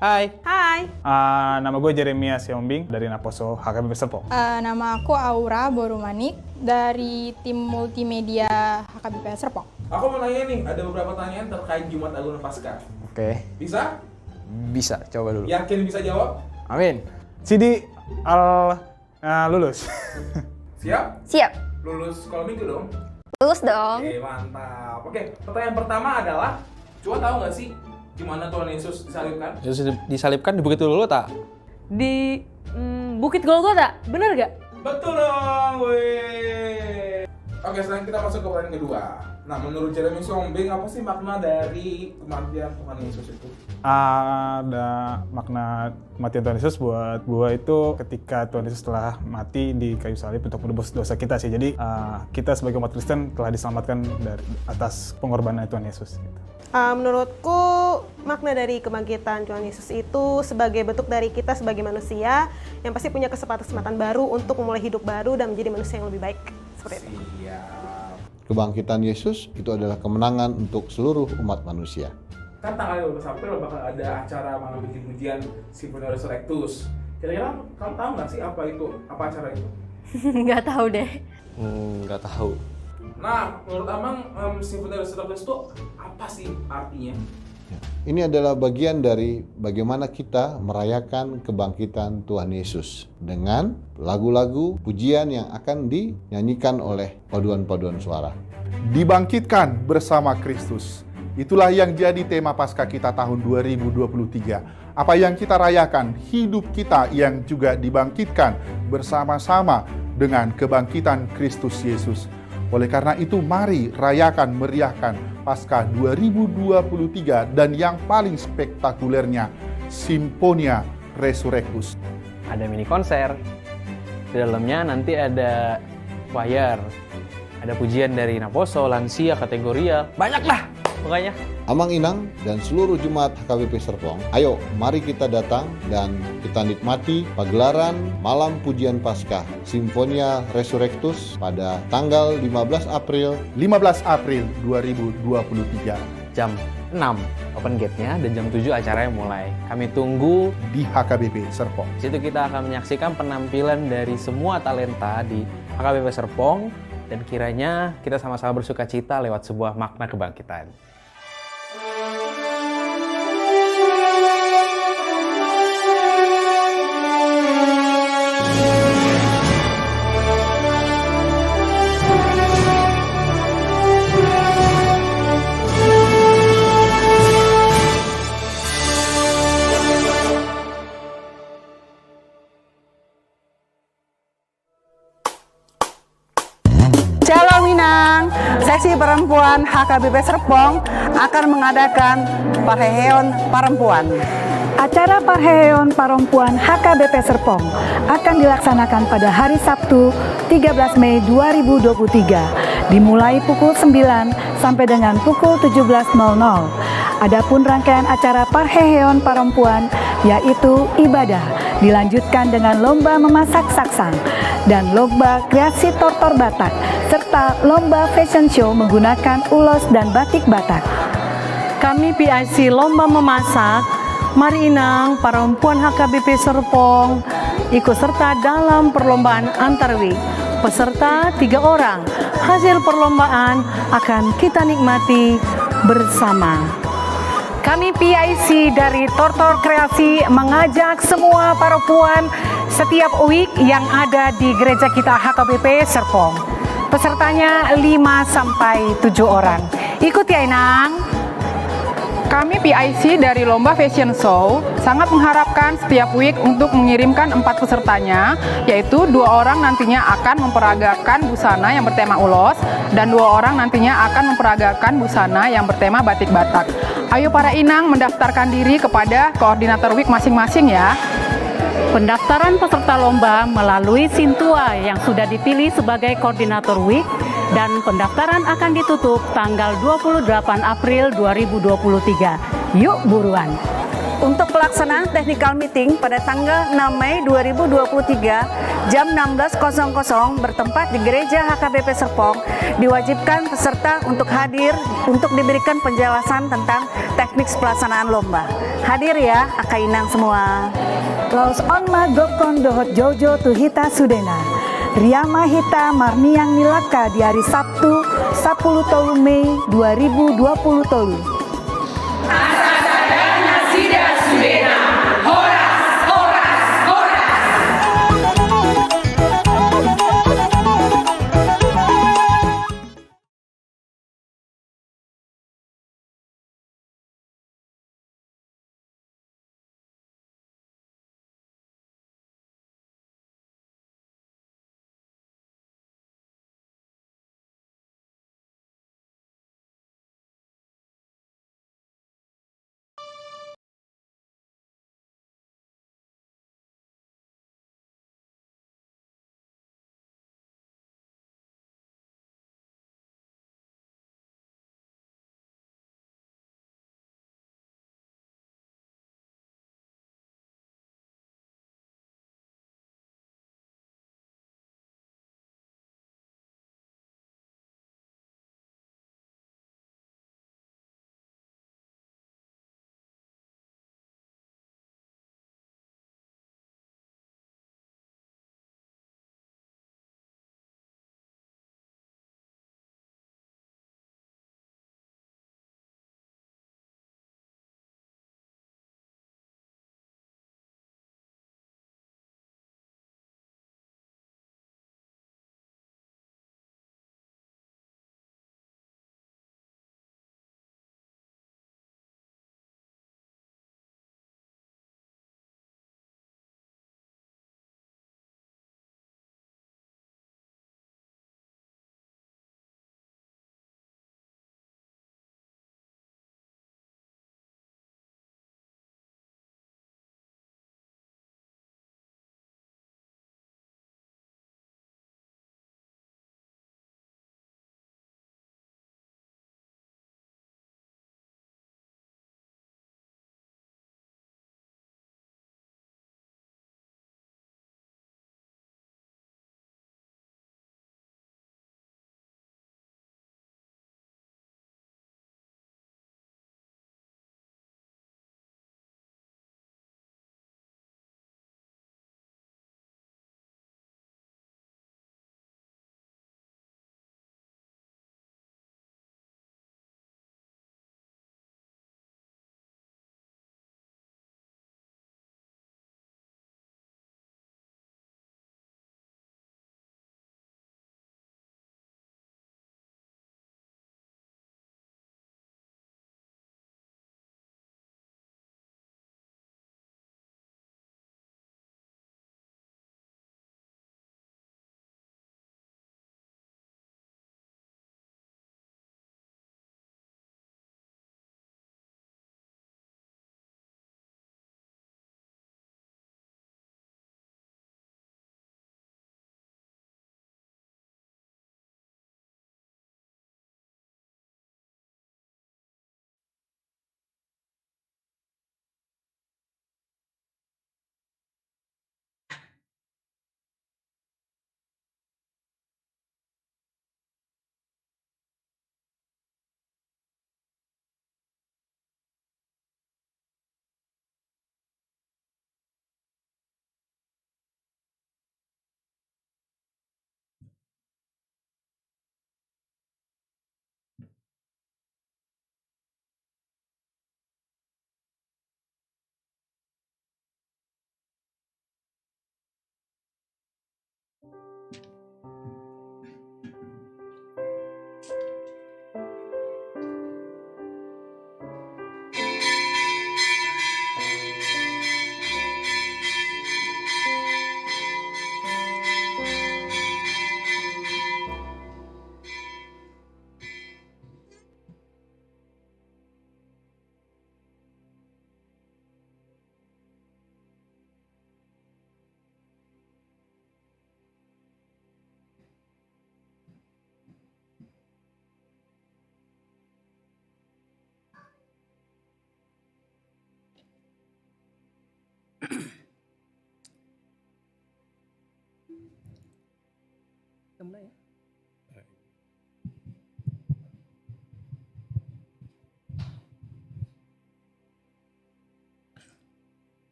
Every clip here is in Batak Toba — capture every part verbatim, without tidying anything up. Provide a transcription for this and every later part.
Hai. Hai. Ah, nama gue Jeremia Sihombing dari Naposo H K B P Serpong. Eh, nama aku Aura Borumanik dari tim multimedia H K B P Serpong. Aku mau nanya nih, ada beberapa pertanyaan terkait Jumat Agung dan Paskah. Oke. Bisa? Bisa, coba dulu. Yakin bisa jawab? Amin. Sidi al Ah, lulus. Siap? Siap. Lulus sekolah minggu dong? Lulus dong. Oke, mantap. Oke, pertanyaan pertama adalah, coba tahu nggak sih di mana Tuhan Yesus disalibkan? Yesus di-, disalibkan di Bukit Golgota. Di, mm, Bukit Golgota, bener gak? Betul dong, weh. Oke, sekarang kita masuk ke pertanyaan kedua. Nah, menurut Jeremy Sihombing, apa sih makna dari kematian Tuhan Yesus itu? Ada makna kematian Tuhan Yesus buat gua itu ketika Tuhan Yesus telah mati di kayu salib untuk menebus dosa kita sih. Jadi, eh, kita sebagai umat Kristen telah diselamatkan dari, atas pengorbanan Tuhan Yesus, gitu. Eh, menurutku, makna dari kebangkitan Tuhan Yesus itu sebagai bentuk dari kita sebagai manusia yang pasti punya kesempatan-kesempatan baru untuk memulai hidup baru dan menjadi manusia yang lebih baik. Seperti itu. Siap. Kebangkitan Yesus itu adalah kemenangan untuk seluruh umat manusia. Kan tanggal lima belas April bakal ada acara malam puji-pujian Simfonia Resurrectus. Kira-kira kamu tahu nggak sih apa itu, apa acara itu? Nggak tahu deh. Hmm, nggak tahu. Nah, menurut Amang, em, Simfonia Resurrectus itu apa sih artinya? Ya. Ini adalah bagian dari bagaimana kita merayakan kebangkitan Tuhan Yesus dengan lagu-lagu pujian yang akan dinyanyikan oleh paduan-paduan suara. Dibangkitkan bersama Kristus. Itulah yang jadi tema Paskah kita tahun dua ribu dua puluh tiga. Apa yang kita rayakan, hidup kita yang juga dibangkitkan bersama-sama dengan kebangkitan Kristus Yesus. Oleh karena itu, mari rayakan meriahkan Paskah dua ribu dua puluh tiga dan yang paling spektakulernya, Simfonia Resurrectus. Ada mini konser, di dalamnya nanti ada choir, ada pujian dari Naposo, lansia, kategorial, banyak lah pokoknya. Amang Inang dan seluruh jemaat H K B P Serpong, ayo mari kita datang dan kita nikmati pagelaran Malam Pujian Paskah Simfonia Resurrectus pada tanggal lima belas April. Lima belas April dua ribu dua puluh tiga. Jam enam open gate-nya dan jam tujuh acaranya mulai. Kami tunggu di H K B P Serpong. Di situ kita akan menyaksikan penampilan dari semua talenta di H K B P Serpong dan kiranya kita sama-sama bersuka cita lewat sebuah makna kebangkitan. Shalom Inang, seksi perempuan H K B P Serpong akan mengadakan parheheon perempuan. Acara parheheon perempuan H K B P Serpong akan dilaksanakan pada hari Sabtu, tiga belas Mei dua ribu dua puluh tiga, dimulai pukul sembilan sampai dengan pukul tujuh belas nol nol. Adapun rangkaian acara parheheon perempuan yaitu ibadah, dilanjutkan dengan lomba memasak saksang dan lomba kreasi tortor Batak, serta lomba fashion show menggunakan ulos dan batik Batak. Kami P I C lomba memasak, mari Inang, perempuan H K B P Serpong, ikut serta dalam perlombaan antar week. Peserta tiga orang. Hasil perlombaan akan kita nikmati bersama. Kami P I C dari Tortor Kreasi mengajak semua perempuan setiap week yang ada di gereja kita H K B P Serpong. Pesertanya lima sampai tujuh orang. Ikut ya, Inang. Kami P I C dari lomba fashion show sangat mengharapkan setiap week untuk mengirimkan empat pesertanya, yaitu dua orang nantinya akan memperagakan busana yang bertema ulos dan dua orang nantinya akan memperagakan busana yang bertema batik Batak. Ayo para inang mendaftarkan diri kepada koordinator week masing-masing ya. Pendaftaran peserta lomba melalui sintua yang sudah dipilih sebagai koordinator week dan pendaftaran akan ditutup tanggal dua puluh delapan April dua ribu dua puluh tiga. Yuk buruan! Untuk pelaksanaan technical meeting pada tanggal enam Mei dua ribu dua puluh tiga, jam enam belas kosong kosong, bertempat di Gereja H K B P Serpong, diwajibkan peserta untuk hadir untuk diberikan penjelasan tentang teknik pelaksanaan lomba. Hadir ya, angka inang semua. Laos on ma gokkon dohot joujou tu hita sudena. Riama hita marniang ni langka di ari Sabtu, sapuluh tolu Mei dua ribu dua puluh tolu. Asa sadar nasida sudena. Horas, horas, horas.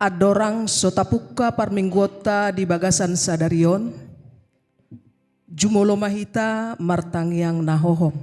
Andorang so tapungka parmingguonta di bagasan sadari on, jumolo ma hita martangiang na hohom.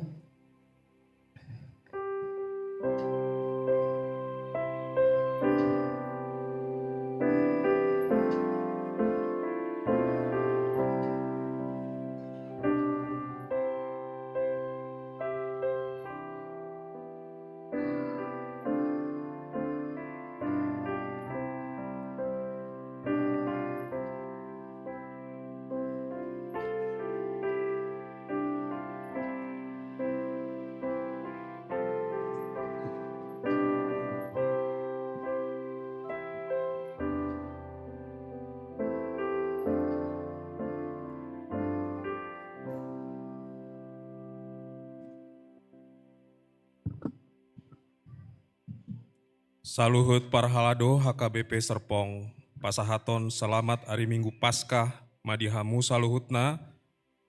Saluhut parhalado H K B P Serpong, pasahaton selamat ari Minggu Paskah ma di hamu saluhutna,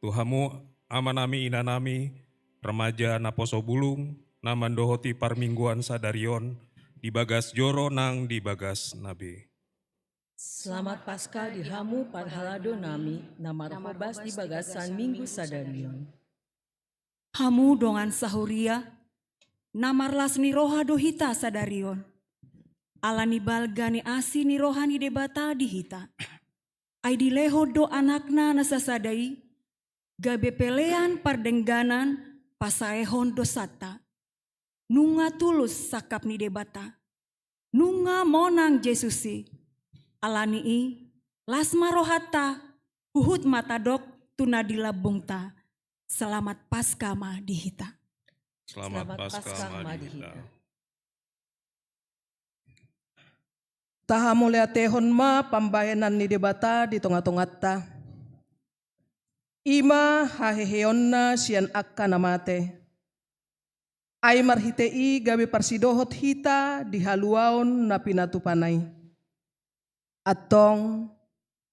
tu hamu amanami inanami, remaja naposo bulung, na mandohoti parmingguan sadari on, di bagas joro nang di bagasna be. Selamat Paskah di hamu parhalado nami, na marhobas di bagasan Minggu sadari on. Hamu dongan sahuria, na marlas ni roha do hita sadari on. Ala ni balga ni asi ni roha ni Debata di hita. Ai dilehon do Anakna na sasada i, gabe pelean pardengganan pasaehon dosanta. Nunga tulus sangkap ni Debata. Nunga monang Jesus i. Ala ni i, las ma rohanta, huhut ma tadok tu na di lambungta. Selamat Paskah ma di hita. Selamat Paskah ma di hita. Tahamauliatehon ma pambahenan ni Debata di tongatonganta. I ma haheheonna sian angka na mate. Ai marhite i gabe parsidohot hita di haluaon na pinatupana i. Antong,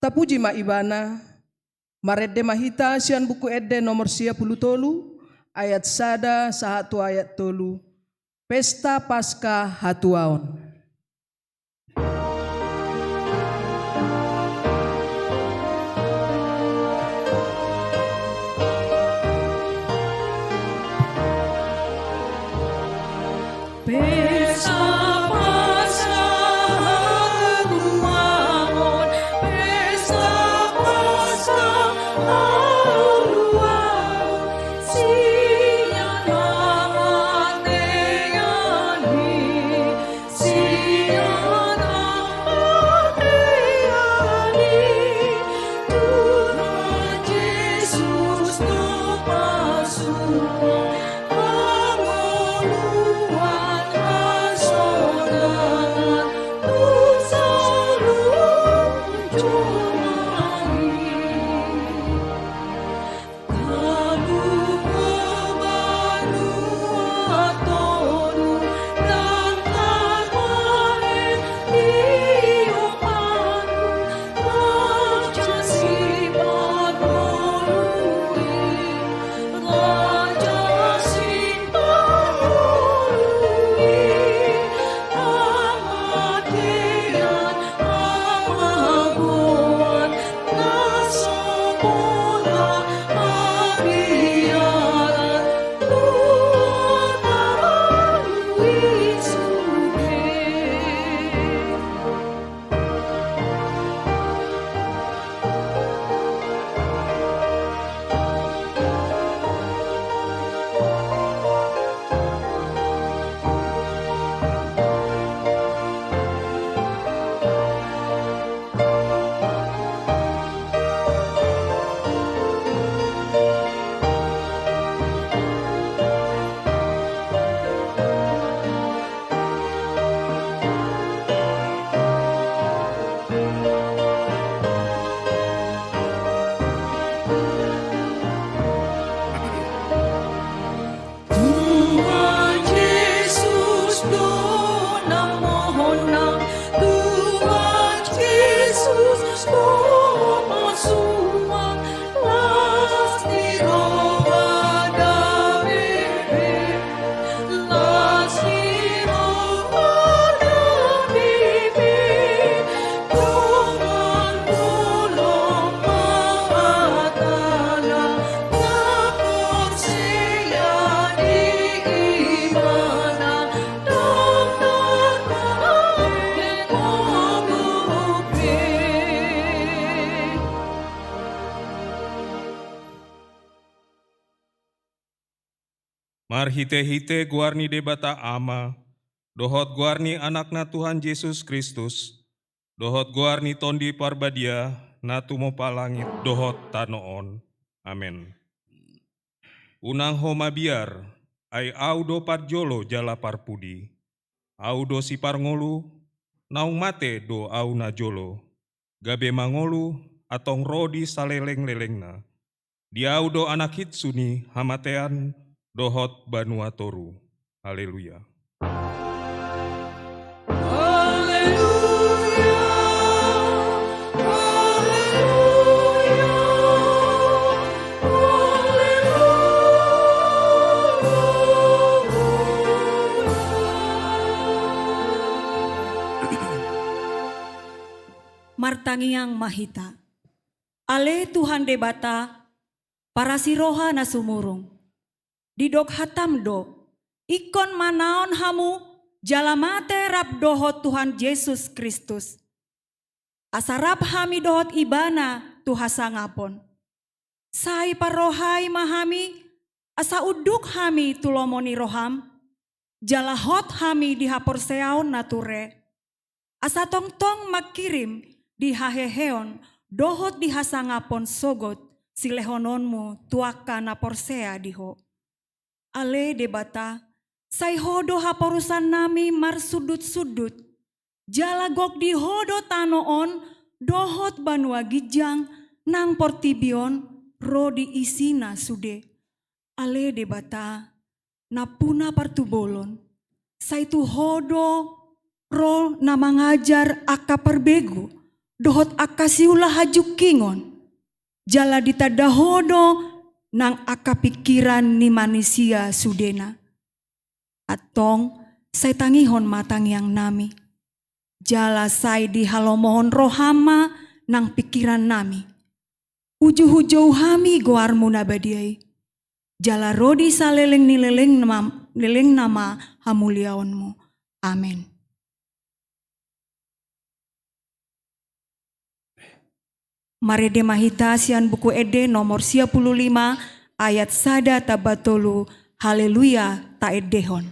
tapuji ma Ibana, marende ma hita sian Buku Ende nomor sia pulu tolu, ayat sada sahat tu ayat tolu. Pesta Paskah hatuaon. Marhite-hite goar ni Debata Ama, dohot goar ni Anakna Tuhan Jesus Kristus, dohot goar ni Tondi Parbadia, na tumompa langit dohot tano on. Amen. Unang ho mabiar, ai Ahu do parjolo jala parpudi. Ahu do siparngolu, naung mate do Ahu najolo, gabe mangolu, antong ro di saleleng-lelengna. Di Ahu do anakhitsu ni hamatean dohot banua toru. Haleluya. Haleluya, haleluya, haleluya. Martangiang ma hita. Ale Tuhan Debata, parasi roha na sumurung. Didok hataM do, ingkon manaon hamu jala mate rap dohot Tuhan Jesus Kristus, asa rap hami dohot Ibana tu hasangapon. Sai parrohai ma hami, asa unduk hami tu lomo ni rohaM, jala hot hami di haporseaon na ture, asa tongtong mangkirim di haheheon dohot di hasangapon sogot silehononMu tu angka na porsea di Ho. Ale Debata, sai Ho do haporusannami marsundut-sundut, jala gok di Ho do tano on dohot banua ginjang nang portibi on ro di isina sude. Ale Debata, nampuna partubolon, sai tu Ho do ro na mangajar angka parbegu dohot angka siula hajungkingon, jala ditanda Ho do nang angka pingkiran ni manisia sudena. Antong, sai tangihon ma tangiangnami. Jala sai dihalomohon rohaM ma nang pingkirannami. Uju hujou hami goarMu na badia i. Jala ro di saleleng ni lelengna, lelengna ma hamuliaonMu. Amen. Marende ma hita sian Buku Ende nomor sia pulu lima, ayat sada tamba tolu, Haleluya, taendehon.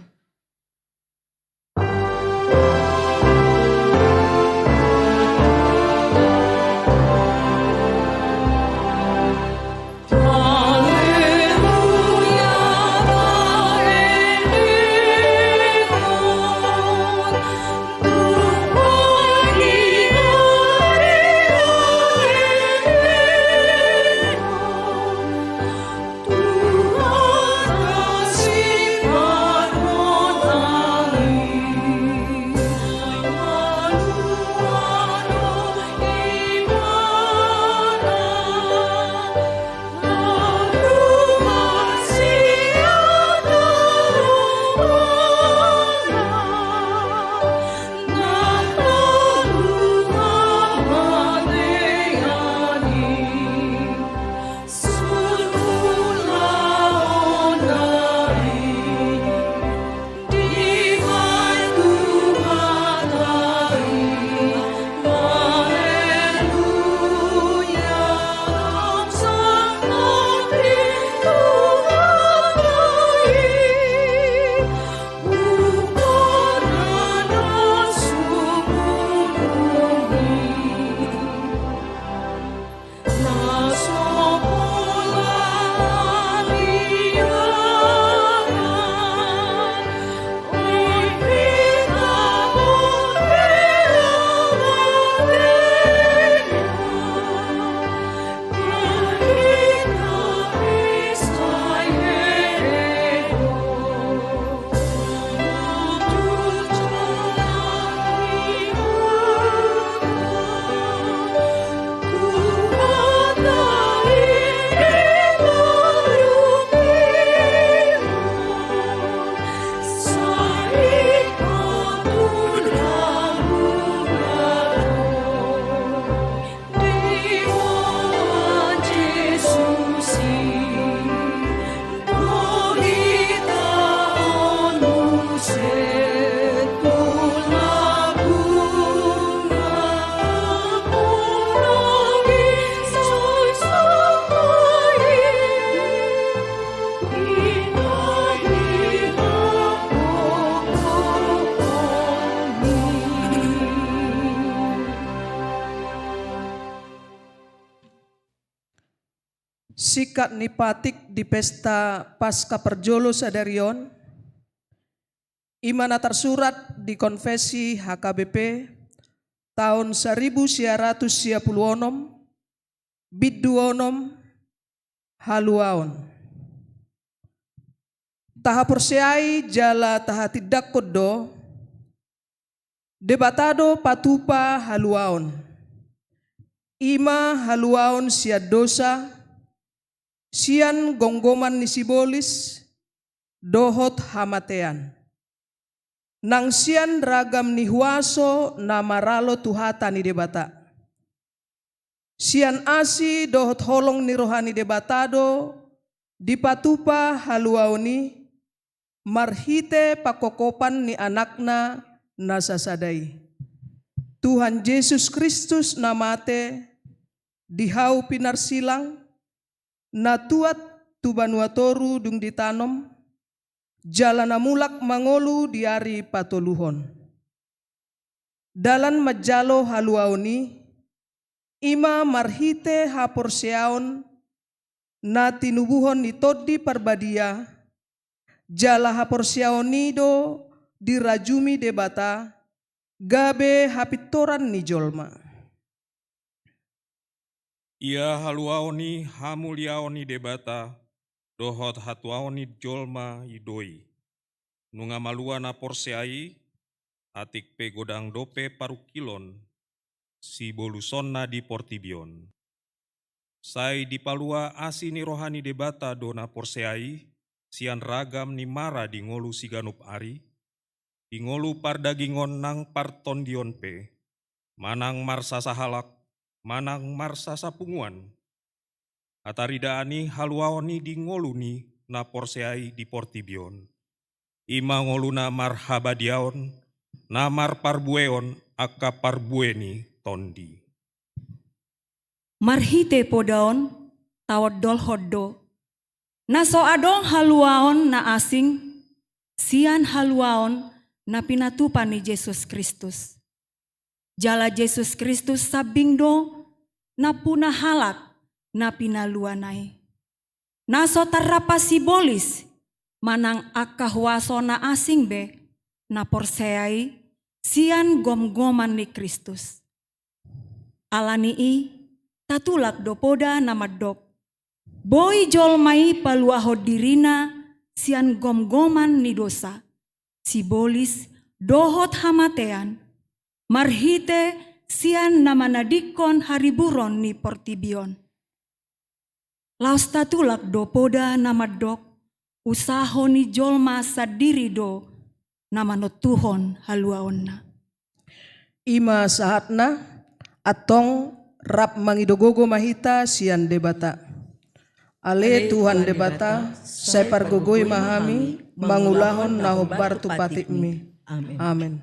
Singkat ni patik di pesta Paska parjolo sadari on, i ma na tarsurat di Konfesi H K B P taon saribu sia ratus sia pulu onom, bindu onom, haluaon. Tahaporseai jala tahatindangkon do, Debata do patupa haluaon. I ma haluaon sian dosa, sian gomgoman ni sibolis, dohot hamatean. Nang sian ragam ni huaso na maralo tu hata ni Debata. Sian asi dohot holong ni roha ni Debata do dipatupa haluaon i marhite pangkophopon ni Anakna na sasada i. Tuhan Jesus Kristus na mate di hau pinarsilang, na tuat tu banua toru dung ditanom, jala na mulak mangolu di ari patoluhon. Dalan manjalo haluaon i, i ma marhite haporseaon na tinubuhon ni Tondi Parbadia, jala haporseaon i do dirajumi Debata, gabe hapintoran ni jolma. Ia haluaon i hamuliaon ni Debata, dohot hatuaon ni jolma i do i. Nunga malua na porsea i, atik pe godang dope parungkilon sibolusonna di portibi on. Sai dipalua asi ni roha ni Debata do na porsea i, sian ragam ni mara di ngolu siganup ari, di ngolu pardagingon nang partondion pe, manang marsasa halak, manang marsasa punguan. Hataridaan i haluaon i di ngolu ni na porsea i di portibi on. I ma ngoluna marhabadiaon, na marparbueon angka parbue ni tondi. Marhite poda on, taondolhon do, na so adong haluaon na asing, sian haluaon na pinatupa ni Jesus Kristus. Jala Jesus Kristus sambing do nampuna halak na pinaluana i. Na so tarrampas sibolis manang angka huaso na asing be na porsea i sian gomgoman ni Kristus. Ala ni i, tatulak do poda na mandok, boi jolma i paluahon dirina sian gomgoman ni dosa, sibolis dohot hamatean, marhite sian na manadingkon hariburon ni portibi on. Laos tatulak do poda na mandok, usaho ni jolma sandiri do na manontuhon haluaonna. I ma sahatna, antong rap mangido gogo ma hita sian Debata. Ale Tuhan Debata, sai pargogoi ma hami mangulahon na hombar tu patikmi. Amen.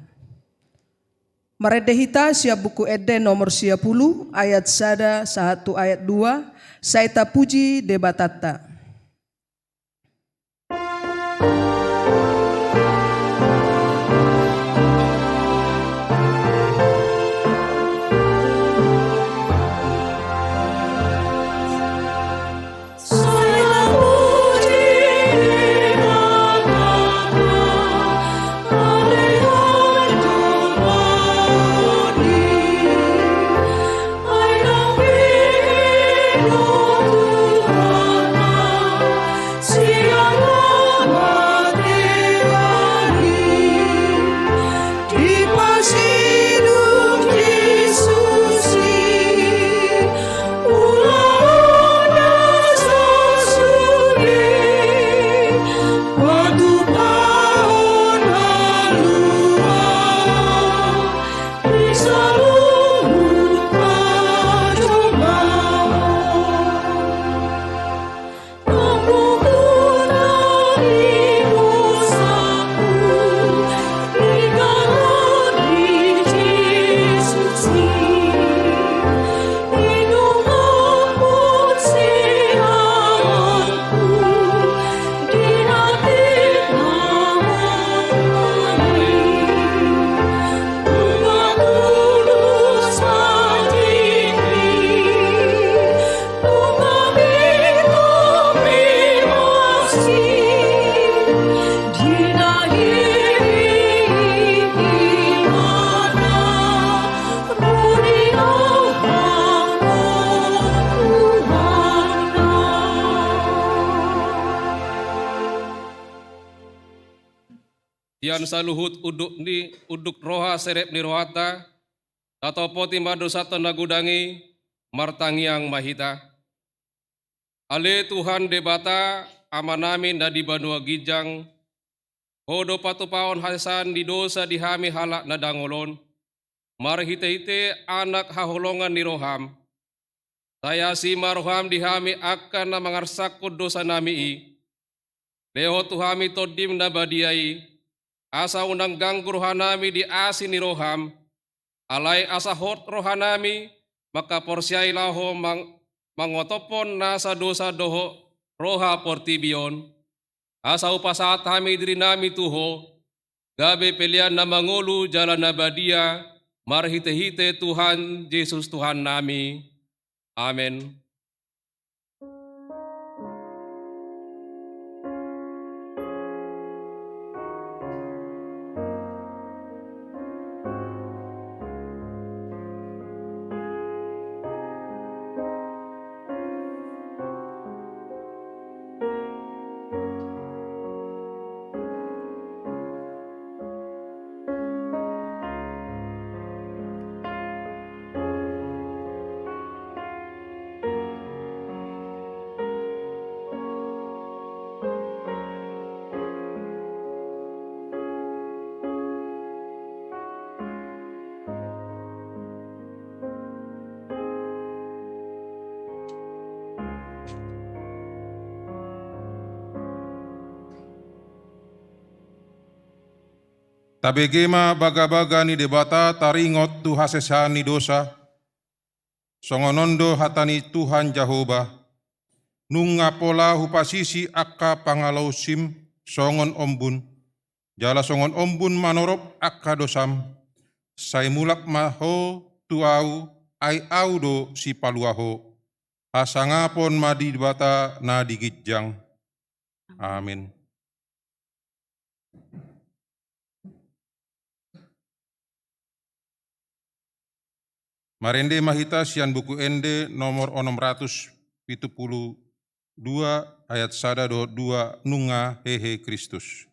Marende hita sian Buku Ende nomor sia pulu, ayat sada sahat tu ayat dua, sai tapuji Debatanta. Sian saluhut unduk ni, unduk roha serep ni rohanta, tatompoti ma dosanta na godang i, martangiang ma hita. Ale Tuhan Debata, Amanami na di banua ginjang, Ho do patupahon hasesaan ni dosa di hami halak na dangol on, marhitehite Anak haholongan ni roham. Sai asi ma roham di hami angka na mangarsakkon dosanami i. Lehon tu hami Tondim na badia i, asa unang ganggu rohanami di asi ni roham, alai asa hot rohanami mangkaporseai laho mang-, mangotophon nasa dosa dohot roha portibi on. Asa hupasahat hami dirinami tu Ho, gabe pelean na mangolu jala na badia, marhitehite Tuhan Jesus Tuhannami. Amen. Tabege ma bagabaga ni Debata taringot tu hasesaan ni dosa. Songon on do hata ni Tuhan Jahowa: Nunga pola hupasisi angka pangalaosim songon ombun, jala songon ombun manorop angka dosam. Sai mulak ma ho tu Ahu, ai Ahu do Sipalua ho. Hasangapon ma di Debata na di ginjang. Amin. Marende ma hita sian Buku Ende nomor onom ratus pitu pulu dua, ayat sada dohot dua: Nunga hehe Kristus.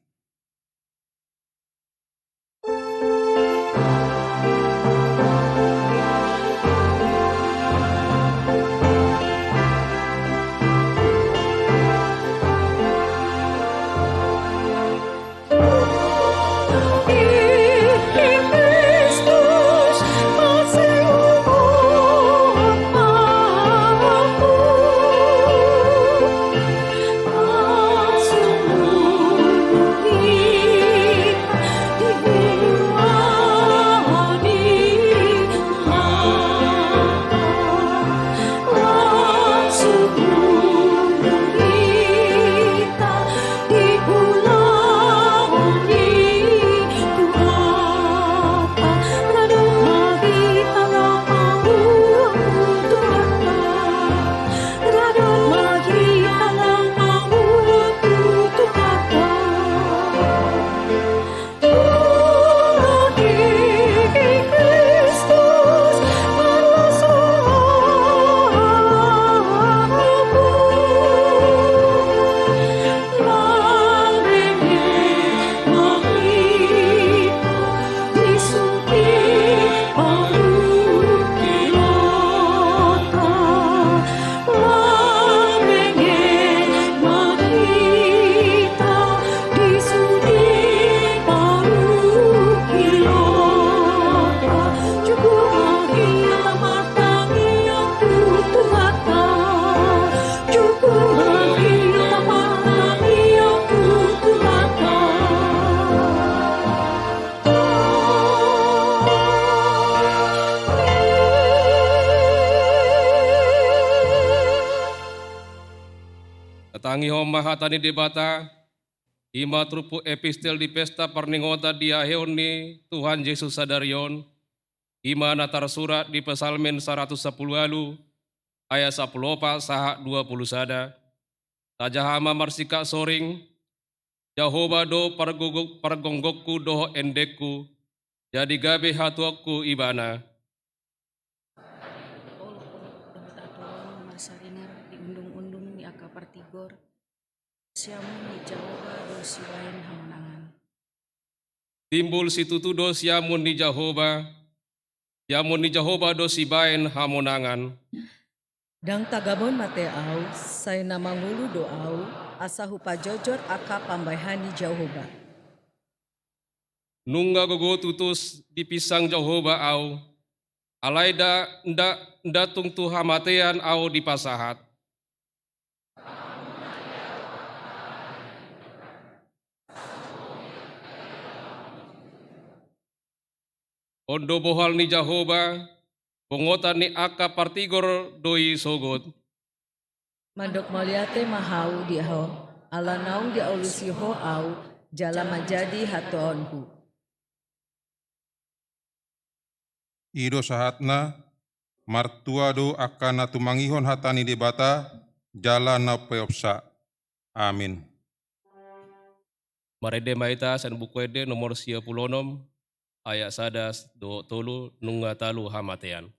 Tatangihon ma hata ni Debata, i ma turpuk epistel di pesta parningotan diahehon ni Tuhan Jesus sadari on, i ma na tarsurat di Psalmen saratus sampulu ualu, ayat sampulu opat sahat dua pulu sada. Tajaha ma marsingkat soring: Jahowa do pargogo-, pargonggongku dohot endengku, jadi gabe hatuaonku Ibana. Olok-olok dohot atuaon marsaringar di undung-undung ni angka partigor, siamun ni Jahowa do sibaen hamonangan. Timbul situtu do siamun ni Jahowa, siamun ni Jahowa do sibaen hamonangan. Ndang tagamon mate ahu, sai na mangolu do ahu, asa hupajojor angka pambahenan ni Jahowa. Nunga gogo tutus dipinsang Jahowa ahu, alai nda, nda, nda tung tu hamatean ahu dipasahat. On do bohal ni Jahowa, bongotan ni angka partigor do i sogot. Mandok mauliate ma ahu di Ho, ala naung dialusi Ho ahu, jala manjadi hatuaonku. I do sahatna, martua do angka na tumangihon hata ni Debata, jala na umpeopsa. Amin. Marende ma hita sian Buku Ende nomor sia pulu onom, ayat sada dohot tolu, nunga talu hamatean.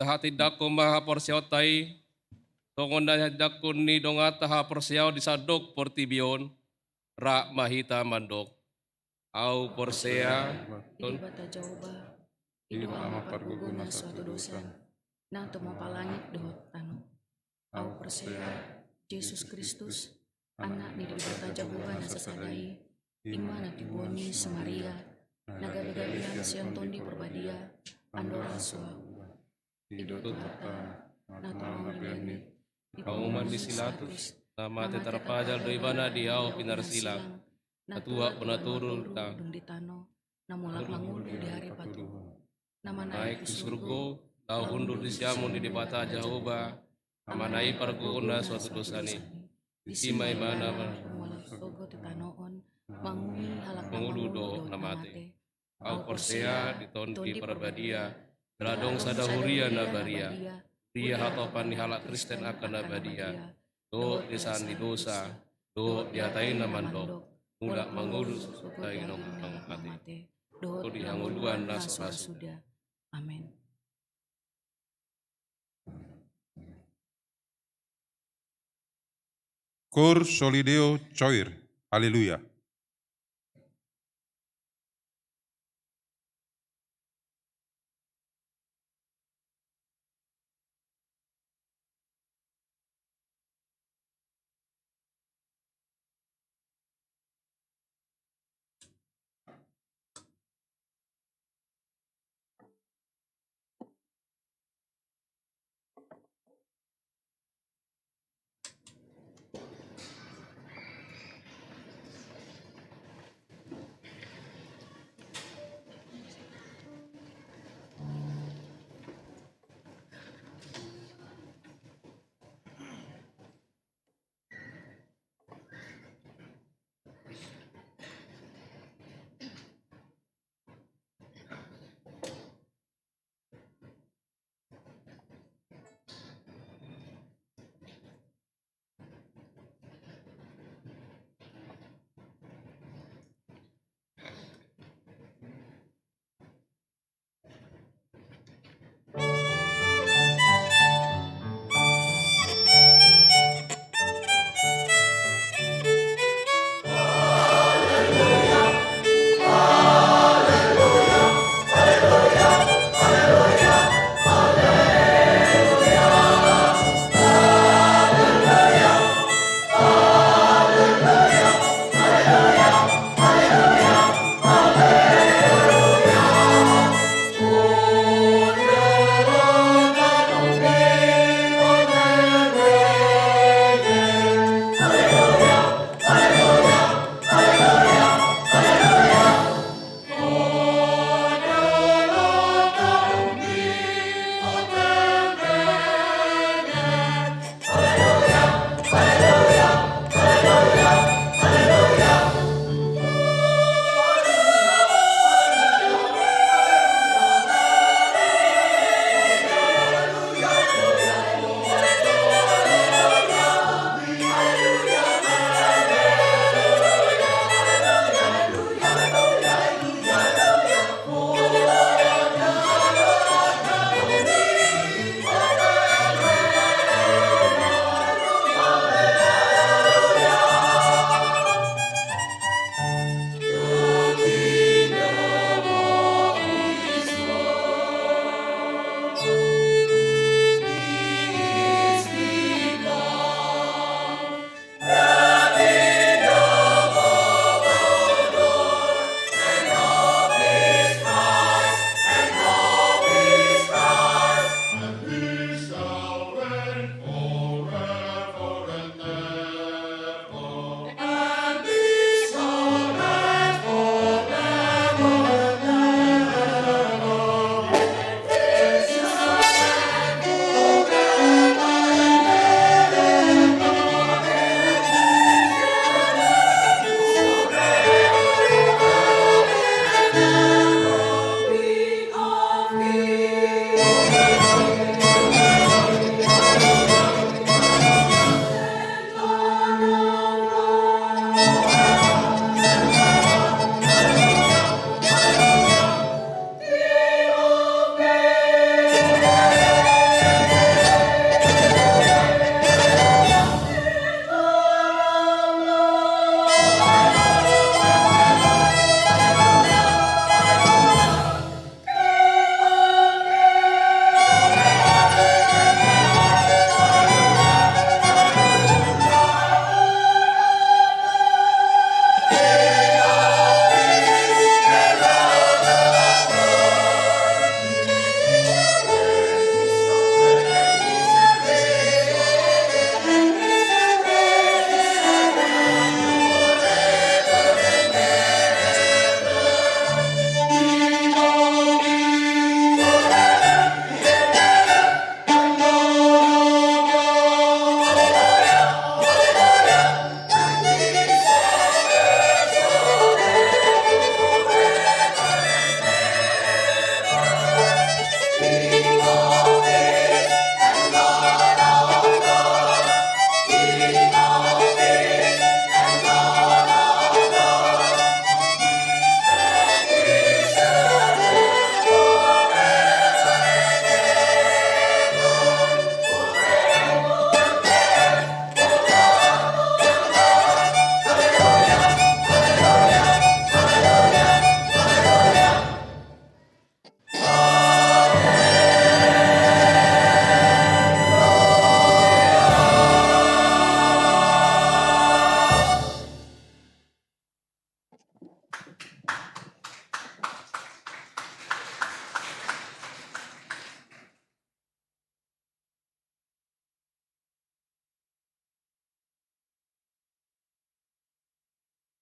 Tahatindangkon ma haporseaonta i, songon na hinatindangkon ni donganta haporseaon di sandok portibi on, rap ma hita mandok. Ahu porsea, di Debata Jahowa, i do Ama pargogo na so hatudosan, na tumompa langit dohot tano. Ahu porsea, Jesus Kristus, Anak ni Debata Jahowa na sasada i, i ma na tibu ni si Maria, na gabe gabean sian Tondi Parbadia, andor asa. I do Tuhanta, na tumangihon di pauman ni si Pilatus, na mate tarpajal do ibana di hau pinarsilang, na tuat bona tolu dung di tano, na mulak mangolu di ari patuduhon, na manaek tu surgo, laho hundul di siamun ni Debata Jahowa, Amana i pargogo na so hatudosan i. Disi ma ibana mulak sogot tu tano on, mangolu halak na mangolu dohot na mate. Ahu porsea di Tondi Parbadia, jala adong sada huria na badia, huria hatopan ni halak Kristen angka na badia, dohot di hasesaan ni dosa, dohot di hata i na mandok, mulak mangolu sogot tu halak na mate, dohot di hangoluan na so ra suda. Amen. Cur soli Deo coir. Haleluya.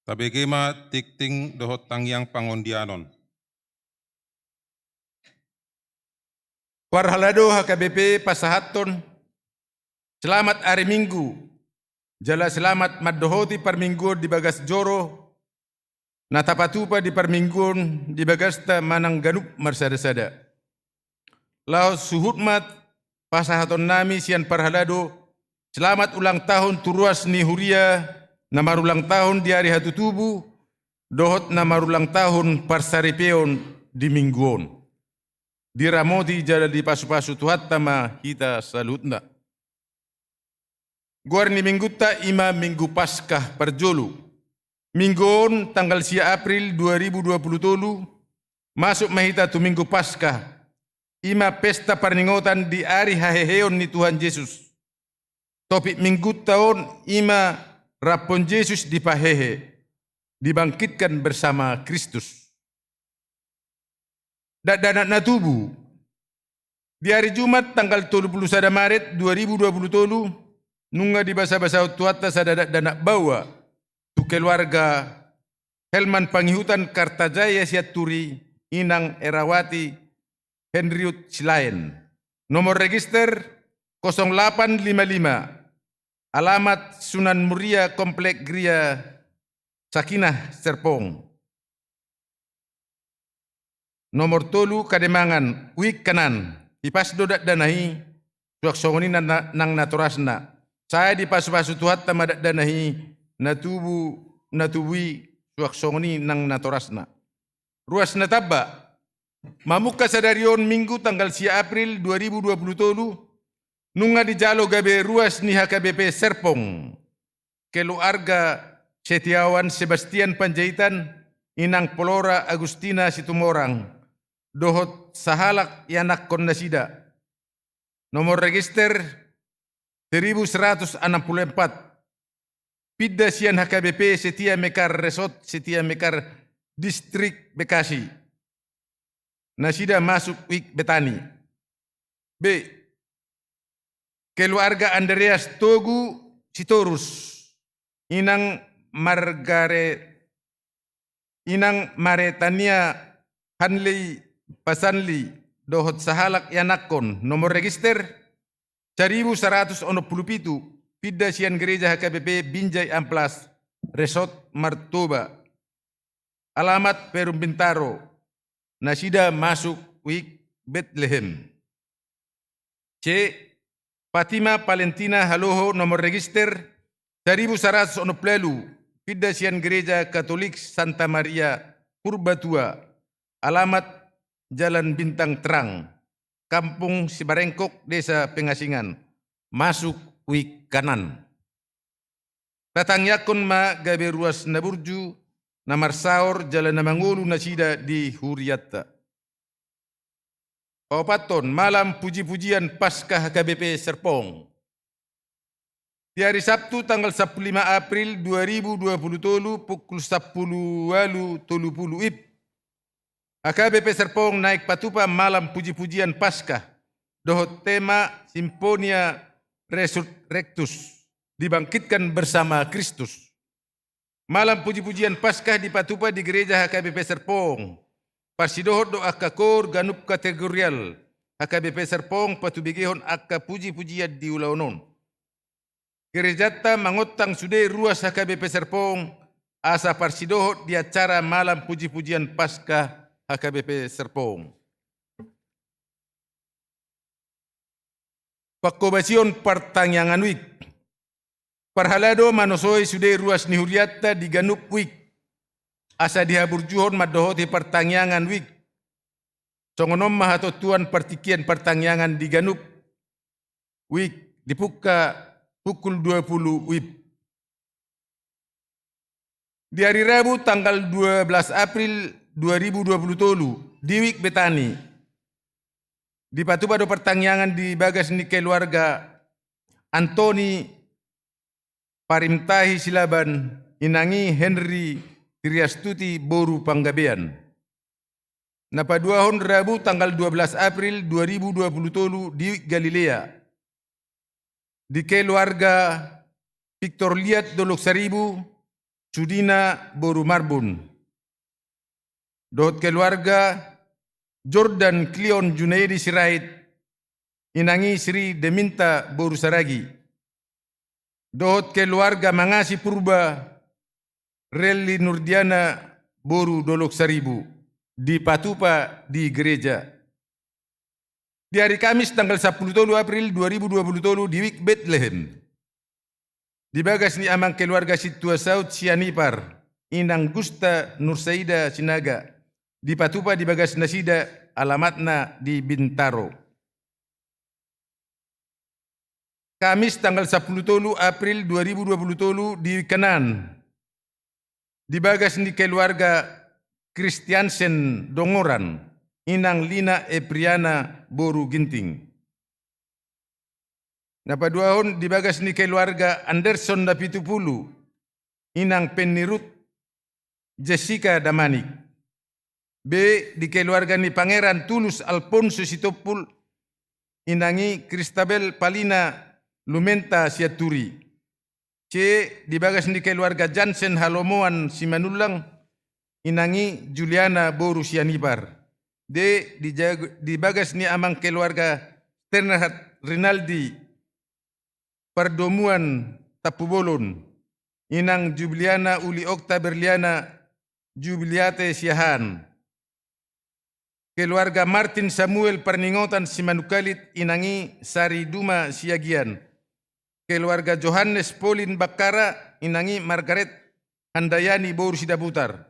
Tabege ma tingting dohot tangiang pangondianon. Parhalado H K B P pasahathon selamat ari Minggu, jala selamat mandohoti parmingguon di bagas joro, na tapatupa di parmingguon di bagasta manang ganup marsada-sada. Laos suhut ma pasahatonnami sian parhalado selamat ulang tahun tu ruas ni huria na marulang tahun di ari hatutubu, dohot na marulang tahun parsaripeon di Minggu on. Diramoti jala dipasu-pasu Tuhanta ma hita saluhutna. Goar ni Minggunta i ma Minggu Paskah parjolo. Minggu on tanggal sia April dua ribu dua puluh tolu, masuk ma hita tu Minggu Paskah, i ma pesta parningotan di ari haheheon ni Tuhan Jesus. Topik Minggunta on i ma raphon Jesus dipahehe, dibangkitkan bersama Kristus. Dakdanak na tubu. Di ari Jumat tanggal tolu pulu sada Maret dua ribu dua pulu tolu, nunga dibasa-basahon Tuhanta sada dakdanak baoa tu keluarga Helman Pangihutan Kartajaya Sianturi, Inang Erawati Henriut Silaen. Nomor register kosong delapan lima lima. Alamat Sunan Muria, Komplek Gria Sakinah Serpong. Nomor tolu, Kademangan, Uik Kanan. Hipas do dakdanak i, suang songon i nang, nang natorasna. Sai dipasu-pasu Tuhanta ma dakdanak i, na tubu, na tubu i, suang songon i nang natorasna. Ruas na tamba. Mamungka sadari on Minggu tanggal sia April dua ribu dua pulu tolu, nunga dijalo gabe ruas ni H K B P Serpong. Keluarga Setiawan Sebastian Panjaitan, Inang Polora Agustina Situmorang, dohot sahalak ianakkon nasida. Nomor register seribu seratus enam puluh empat. Pinda sian H K B P Setia Mekar, Resort Setia Mekar, Distrik Bekasi. Nasida masuk Uik Betani. B. Keluarga Andreas Togu Sitorus, Inang Margaret, Inang Maretania Hanley Pasanli, dohot sahalak ianakkon, nomor register saribu saratus onom pulu pitu, pinda sian Gereja H K B P Binjai Amplas, Resort Martoba. Alamat Perum Bintaro, nasida masuk Uik Betlehem. C. Fatima Valentina Haloho, nomor register saribu saratus onom pulu ualu, pinda sian Gereja Katolik Santa Maria Purbatua, alamat Jalan Bintang Terang, Kampung Sibarengkok, Desa Pengasingan, masuk wik kanan. Tatangiangkon ma gabe ruas na burju, na marsaor jala na mangolu nasida di hurianta. Paopathon, malam puji-pujian Paskah H K B P Serpong. Di hari Sabtu tanggal sampulu lima April dua ribu dua pulu tolu pukul sampulu ualu tolu pulu wib, H K B P Serpong naeng patupa malam puji-pujian Paskah dohot tema Sinfonia Resurrectus, dibangkitkan bersama Kristus. Malam puji-pujian Paskah dipatupa di Gereja H K B P Serpong. Parsidohot do angka koor ganup kategorial H K B P Serpong patubegehon angka puji-pujian di ulaon on. Gerejanta mangontang sude ruas H K B P Serpong asa parsidohot di acara malam puji-pujian Paskah H K B P Serpong. Panghobasion partangiangan wik. Parhalado manosoi sude ruas ni hurianta di ganup wik, asa dihaburjuhon mandohoti partangiangan wik. Songon on ma hatontuan partingkian partangiangan di ganup wik, dipungka pukul dua pulu wib. Di hari Rabu tanggal dua belas April dua ribu dua pulu tolu, di wik Betani, dipatupa do partangiangan di bagas ni keluarga Antoni Parimtahi Silaban, inang i Henry Triastuti boru Panggabean. Na paduahon Rabu tanggal dua belas April dua ribu dua pulu tolu di wik Galilea, di keluarga Victor Liat Dolok Saribu, Sudina boru Marbun, dohot keluarga Jordan Cleon Junaidi Sirait, inang i Sri Deminta boru Saragi, dohot keluarga Mangasi Purba, Relly Nurdiana boru Dolok Saribu, dipatupa di gereja. Di hari Kamis tanggal sampulu tolu April dua ribu dua pulu tolu di wik Betlehem, di bagas ni amang keluarga Sintua Saud Sianipar, inang Gusta Nursaida Sinaga, dipatupa di bagas nasida, alamatna di Bintaro. Kamis tanggal sampulu tolu April dua ribu dua pulu tolu di wik kanan, di bagas ni keluarga Kristiansen Dongoran, inang Lina Epriana boru Ginting. Na paduahon di bagas ni keluarga Anderson Napitupulu, inang Penny Ruth Jessica Damanik. B, di keluarga ni Pangeran Tulus Alfonso Sitompul, inang i Christabel Palina Lumenta Sianturi. C, di bagas ni keluarga Jansen Halomoan Simanullang, inang i Juliana boru Sianipar. D, di jag-, di bagas ni amang keluarga Sternhard Rinaldi Pardomuan Tampubolon, inang Jubiliana Uli Okta Berliana Jubiliate Siahaan. Keluarga Martin Samuel Parningotan Simanungkalit, inang i Sari Duma Siagian. Keluarga Johannes Polin Bakkara, inang i Margaret Handayani boru Sidabutar.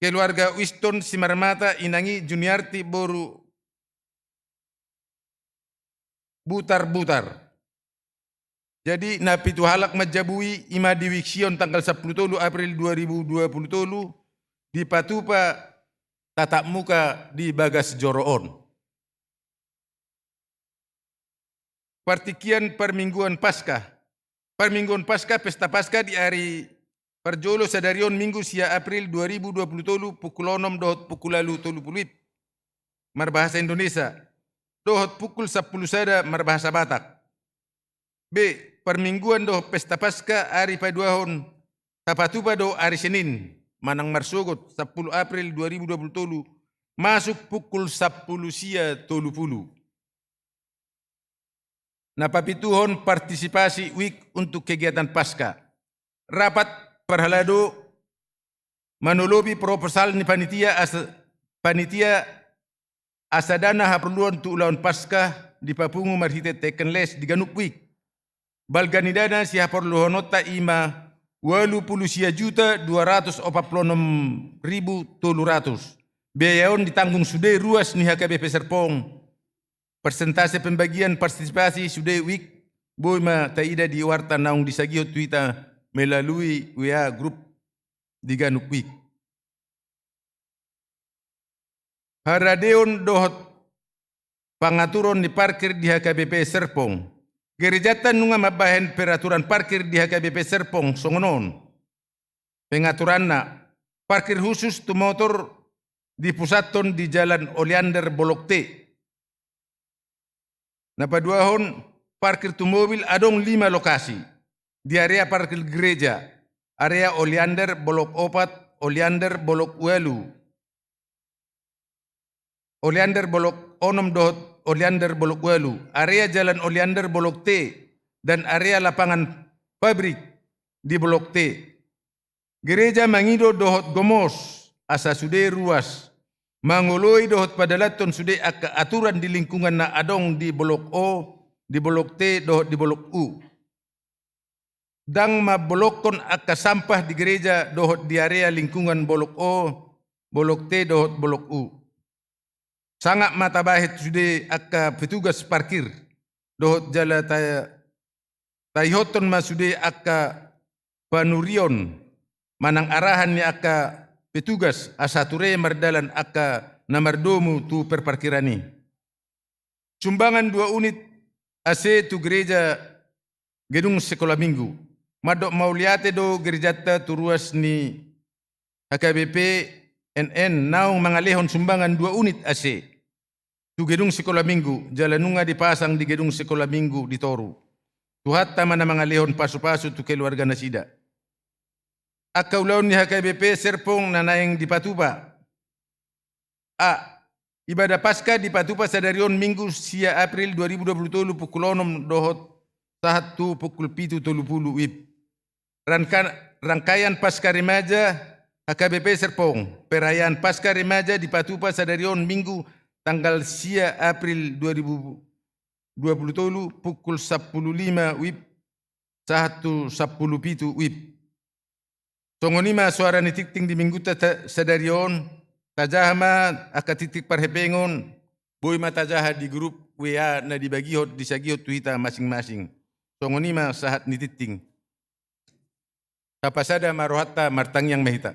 Keluarga Winston Simarmata, inang i Juniarti boru Butar-butar. Jadi, na pitu halak manjabui, i ma di wik Sion tanggal sampulu tolu April dua ribu dua pulu tolu, dipatupa tatap muka di bagas joro on. Partingkian parmingguan Paskah. Parmingguan Paskah, pesta Paskah di ari parjolo sadari on Minggu sia April dua ribu dua pulu tolu pukul onom dohot pukul ualu tolu pulu wib, marbahasa Indonesia, dohot pukul sampulu sada marbahasa Batak. B, parmingguan dohot pesta Paskah ari paduahon tapatupa do ari Senin, manang marsogot, sampulu April dua ribu dua pulu tolu, masuk pukul sampulu sia tolu pulu. Na papituhon, partisipasi wik untuk kegiatan Paskah. Rapat parhalado manolopi proposal ni panitia asa, panitia asa dana haporluhon tu ulaon Paskah dipapungu marhite teken les di ganup wijk. Balga ni dana sihaporluhononta i ma ualu pulu sia juta dua ratus opat pulu onom ribu tolu ratus. Biaya on ditanggung sude ruas ni H K B P Serpong. Persentase pembagian partisipasi sude wijk boi ma taida di warta naung disagihon tu hita melalui W A grup di ganup wijk. Haradeon dohot pangaturon ni parkir di H K B P Serpong. Gerejanta nunga mambahen peraturan parkir di H K B P Serpong songon on. Pengaturanna, parkir khusus tu motor dipusathon di Jalan Oleander Blok T. Na paduahon, parkir tu mobil adong lima lokasi. Di area parkir gereja, area Oleander Blok Opat, Oleander Blok Ualu, Oleander Blok Onom dohot Oleander Blok Ualu, area Jalan Oleander Blok T, dan area lapangan pabrik di Blok T. Gereja mangido dohot gomos asa sude ruas mangoloi dohot padalanhon sude angka aturan di lingkungan na adong di Blok O, di Blok T dohot di Blok U. Ndang mambolokhon angka sampah di gereja dohot di area lingkungan Blok O, Blok T dohot Blok U. Sangap ma tabahen sude angka petugas parkir dohot jala ta-, taihothon ma sude angka panurion manang arahan ni angka petugas asa ture mardalan angka na mardomu tu perparkiran i. Sumbangan dua unit A C tu gereja gedung sekolah minggu. Mandok mauliate do gerejanta tu ruas ni H K B P N N naung mangalehon sumbangan dua unit A C tu gedung sekolah minggu, jala nunga dipasang di gedung sekolah minggu di toru. Tuhanta ma na mangalehon pasupasu tu keluarga nasida. Angka ulaon ni H K B P Serpong na naeng dipatupa. A. Ibadah Paskah dipatupa sadari on Minggu sia April dua ribu dua puluh tolu pukul onom dohot sahat tu pukul pitu tolu pulu W I B. Rangka-, rangkaian Paskah Remaja H K B P Serpong. Perayaan Paskah Remaja dipatupa sadari on Minggu tanggal sia April dua ribu dua puluh tolu pukul sampulu lima W I B sahat tu sampulu pitu W I B. Songon i ma soara ni tingting di Minggunta ta-, sadari on, tajaha ma angka tingting parhepengon, boi ma tajaha di grup W A na dibagihon, disagihon tu hita masing-masing. Songon i ma sahat ni tingting. Tapasada ma rohanta, martangiang ma hita.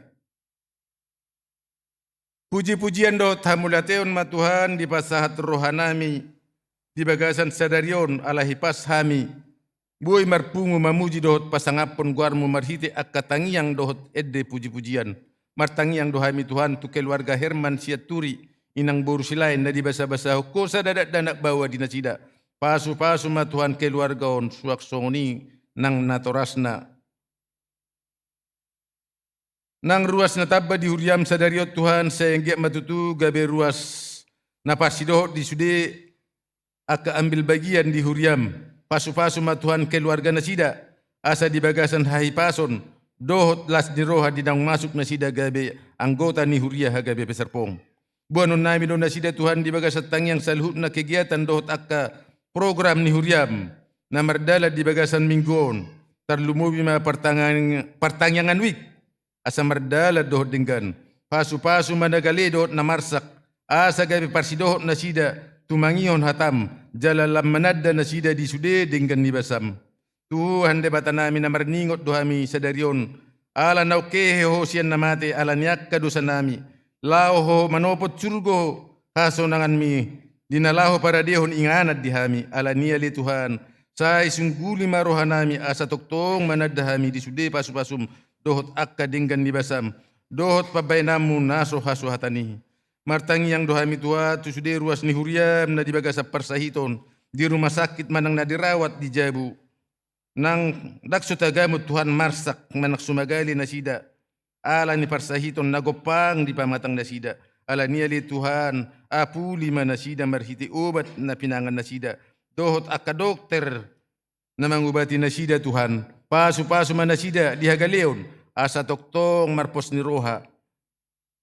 Puji-pujian dohot hamuliateon ma Tuhan dipasahat rohanami di bagasan sadari on, ala hipas hami boi marpungu mamuji dohot pasangaphon goarmu marhite angka tangiang dohot ende puji-pujian. Martangiang do hami Tuhan tu keluarga Herman Sianturi, inang boru Silaen na dibasa-basahon Ho sada dakdanak baoa di nasida. Pasu-pasu ma Tuhan keluarga on suang songon i nang natorasna. Nang ruas na tamba di huriam sadari on Tuhan, sai anggiat ma tutu gabe ruas na parsidohot di sude angka ambil bagian di huriam. Pasu-pasu ma Tuhan keluarga nasida, asa di bagasan hahipason dohot las ni roha di naung masuk nasida gabe anggota ni huria H K B P Serpong. Boanonnami do nasida Tuhan di bagasan tangiang saluhutna kegiatan dohot angka program ni huriam na mardalan di bagasan minggu on, tarlumobi ma partangiang-, partangiangan wijk, asa mardalan dohot denggan. Pasu-pasu ma na gale dohot na marsak, asa gabe parsidohot nasida tumangihon hatam, jala lam mananda nasida di sude denggan ni basam. Tuhan Debatanami, na marningot do hami sadari on, ala naung hehe Ho sian na mate ala ni angka dosanami. Laho Ho manopot surgo hasonanganmi, di na laho paradehon inganan di hami. Ala ni i ale Tuhan, sai sungguli ma rohanami asa tongtong mananda hami di sude pasu-pasum dohot angka denggan ni basam dohot pambahenanmu na so hasuhatan i. Martangiang do hami Tuhan tu sude ruas ni huriam na di bagasan parsahiton, di rumah sakit manang na dirawat di jabu. Nang ndang so tagamon Tuhan marsak manang sumagale nasida, ala ni parsahiton na gompang di pamatang nasida. Ala ni i ale Tuhan, apuli ma nasida marhite obat na pinangan nasida, dohot angka dokter na mangobati nasida Tuhan. Pasu-pasu ma nasida di hagaleon, asa tongtong marpos ni roha.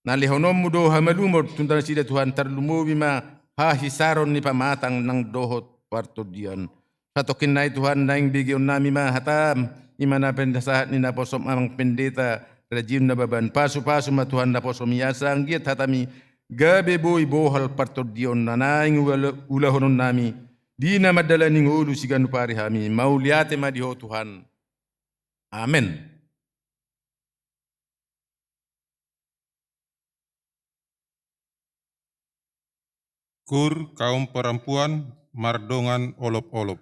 Na lehononmu do hamalumon tu nasida Tuhan, tarlumobi ma hahisaron ni pamatang nang dohot partondion. Satongkin nai Tuhan, naeng begeonnami ma hataM, i ma na pinasahat ni naposoM amang pendeta rajin na baban. Pasupasu ma Tuhan naposoMi asa anggiat hatami gabe boi bohal partondion na naeng ula-, ulahononnami di na mandalani ngolu siganup ari hami. Mauliate ma di Ho Tuhan. Amen. Kur kaum parampuan mardongan olop-olop.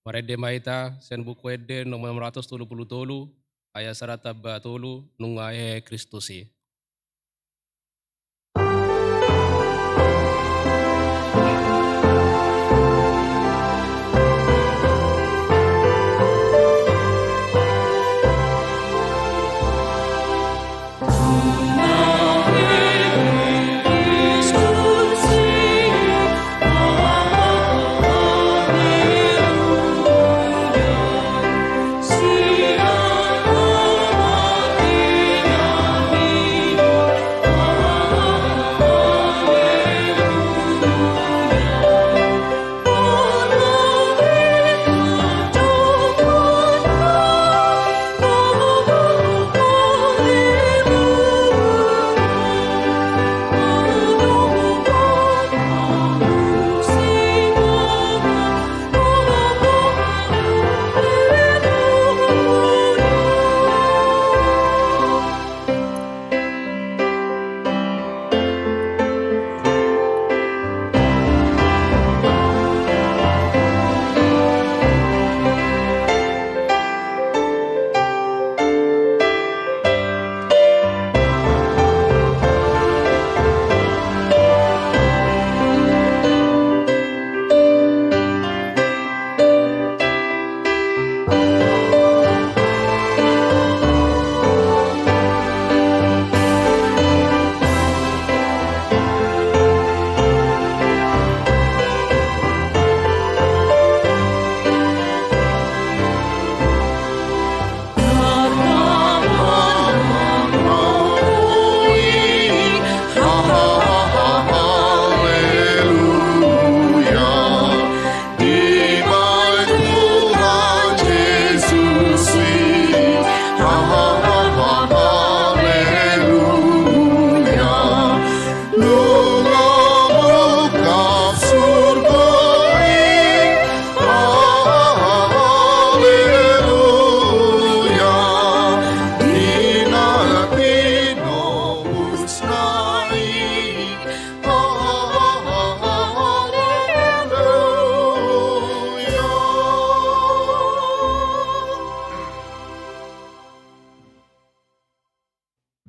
Marende ma hita sian Buku Ende nomor enam ratus tolu pulu tolu, ayat sada tamba tolu, nunga hehe Kristus i.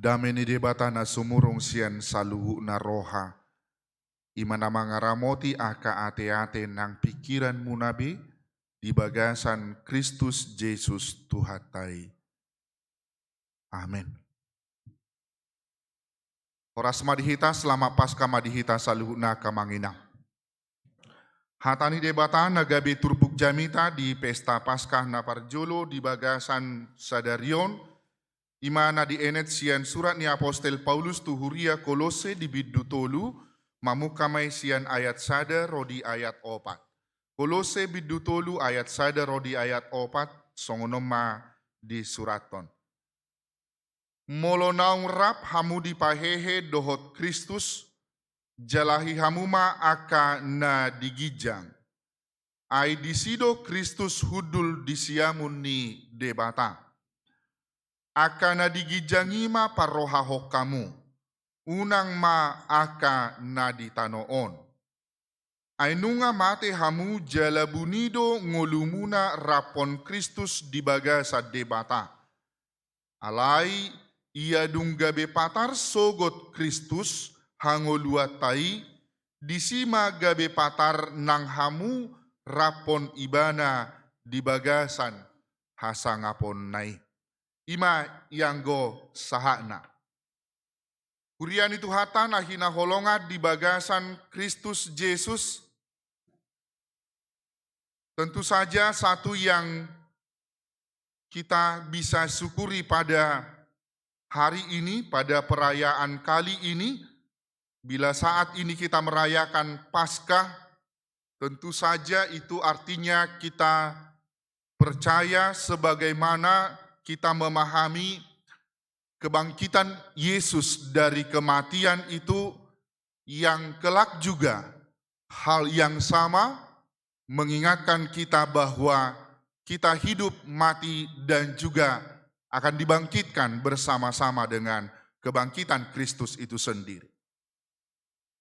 Dame ni Debata na sumurung sian saluhutna roha, i ma na mangaramoti angka ateate nang pingkiranmuna be di bagasan Kristus Jesus Tuhanta i. Amen. Horas ma di hita, selamat Paskah ma di hita saluhutna angka amang inang. Hata ni Debata na gabe turpuk jamita di pesta Paskah na parjolo di bagasan sadari on, i ma na dienet sian surat ni apostel Paulus tu huria Kolose di bindu tolu, mamungka ma i sian ayat sada ro di ayat opat. Kolose bindu tolu ayat sada ro di ayat opat, songon on ma disurathon. Molo naung rap hamu dipahehe dohot Kristus, jalahi hamu ma angka na di ginjang. Ai disi do Kristus hundul di siamun ni Debata. Angka na di ginjang i ma parrohahon hamu, unang ma angka na di tano on. Ai nunga mate hamu jala buni do ngolumuna raphon Kristus di bagasan Debata. Alai ia dung gabe patar sogot Kristus hangoluanta i, disi ma gabe patar nang hamu raphon Ibana di bagasan hasangaponna i. I ma ianggo sahatna. Huria ni Tuhanta na hinaholongan di bagasan Kristus Jesus, tentu saja satu yang kita bisa syukuri pada hari ini, pada perayaan kali ini, bila saat ini kita merayakan Paskah, tentu saja itu artinya kita percaya sebagaimana kita memahami kebangkitan Yesus dari kematian itu, yang kelak juga hal yang sama, mengingatkan kita bahwa kita hidup, mati, dan juga akan dibangkitkan bersama-sama dengan kebangkitan Kristus itu sendiri.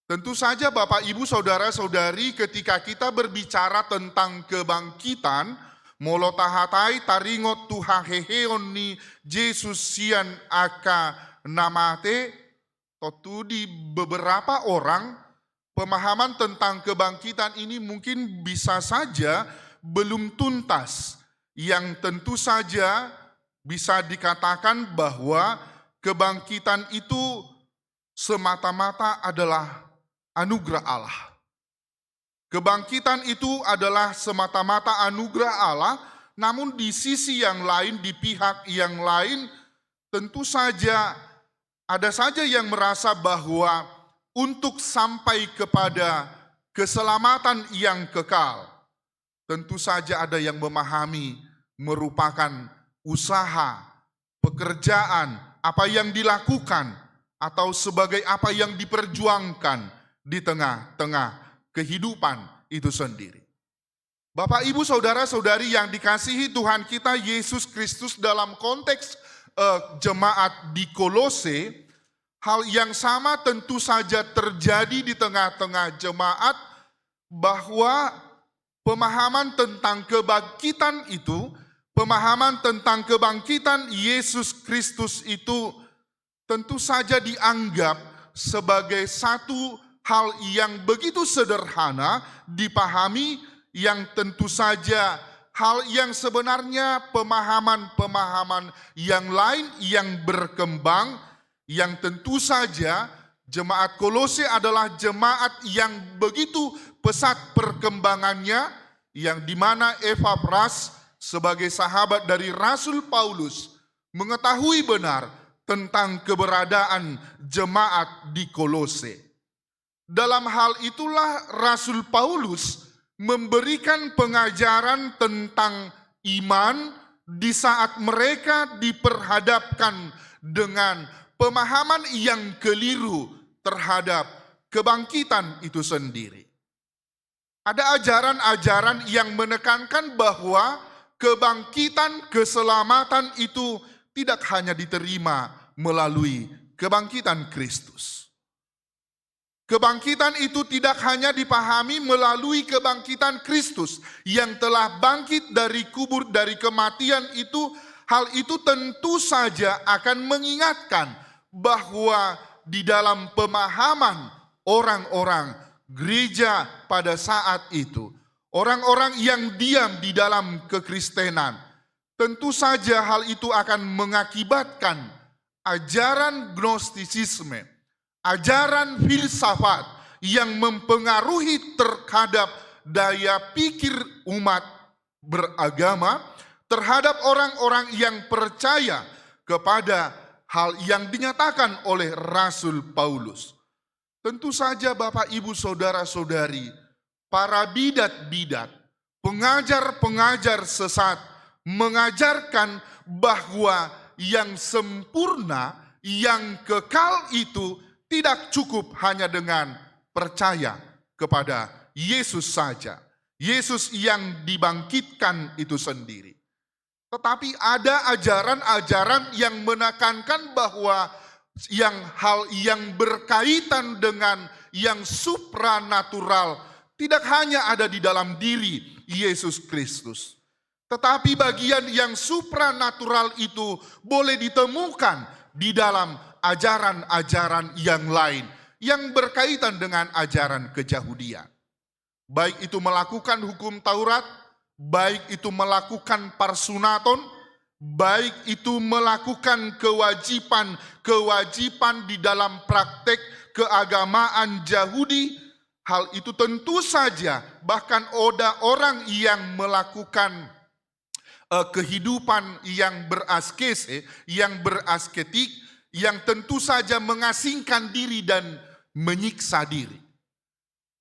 Tentu saja, Bapak, Ibu, saudara-saudari, ketika kita berbicara tentang kebangkitan, molo tahatai taringot tu haheheon ni Jesus sian angka na mate, tontu di beberapa orang, pemahaman tentang kebangkitan ini mungkin bisa saja belum tuntas, yang tentu saja bisa dikatakan bahwa kebangkitan itu semata-mata adalah anugerah Allah. Kebangkitan itu adalah semata-mata anugerah Allah, namun di sisi yang lain, di pihak yang lain, tentu saja ada saja yang merasa bahwa untuk sampai kepada keselamatan yang kekal, tentu saja ada yang memahami merupakan usaha, pekerjaan, apa yang dilakukan, atau sebagai apa yang diperjuangkan di tengah-tengah kehidupan itu sendiri. Bapak, Ibu, saudara-saudari yang dikasihi Tuhan kita Yesus Kristus, dalam konteks, eh, jemaat di Kolose, hal yang sama tentu saja terjadi di tengah-tengah jemaat, bahwa pemahaman tentang kebangkitan itu, pemahaman tentang kebangkitan Yesus Kristus itu tentu saja dianggap sebagai satu hal yang begitu sederhana dipahami, yang tentu saja hal yang sebenarnya pemahaman-pemahaman yang lain yang berkembang, yang tentu saja jemaat Kolose adalah jemaat yang begitu pesat perkembangannya, yang di mana Epafras sebagai sahabat dari Rasul Paulus mengetahui benar tentang keberadaan jemaat di Kolose. Dalam hal itulah Rasul Paulus memberikan pengajaran tentang iman di saat mereka diperhadapkan dengan pemahaman yang keliru terhadap kebangkitan itu sendiri. Ada ajaran-ajaran yang menekankan bahwa kebangkitan, keselamatan itu tidak hanya diterima melalui kebangkitan Kristus. Kebangkitan itu tidak hanya dipahami melalui kebangkitan Kristus yang telah bangkit dari kubur, dari kematian itu, hal itu tentu saja akan mengingatkan bahwa di dalam pemahaman orang-orang gereja pada saat itu, orang-orang yang diam di dalam kekristenan, tentu saja hal itu akan mengakibatkan ajaran gnostisisme, ajaran filsafat yang mempengaruhi terhadap daya pikir umat beragama, terhadap orang-orang yang percaya kepada hal yang dinyatakan oleh Rasul Paulus. Tentu saja, Bapak, Ibu, saudara-saudari, para bidat-bidat, pengajar-pengajar sesat mengajarkan bahwa yang sempurna, yang kekal itu tidak cukup hanya dengan percaya kepada Yesus saja, Yesus yang dibangkitkan itu sendiri. Tetapi ada ajaran-ajaran yang menekankan bahwa yang, hal yang berkaitan dengan yang supranatural tidak hanya ada di dalam diri Yesus Kristus, tetapi bagian yang supranatural itu boleh ditemukan di dalam ajaran-ajaran yang lain yang berkaitan dengan ajaran Kejahudian. Baik itu melakukan hukum Taurat, baik itu melakukan parsunaton, baik itu melakukan kewajiban-kewajiban di dalam praktek keagamaan Jahudi, hal itu tentu saja bahkan ada orang yang melakukan, eh, kehidupan yang beraskese, yang berasketik, yang tentu saja mengasingkan diri dan menyiksa diri.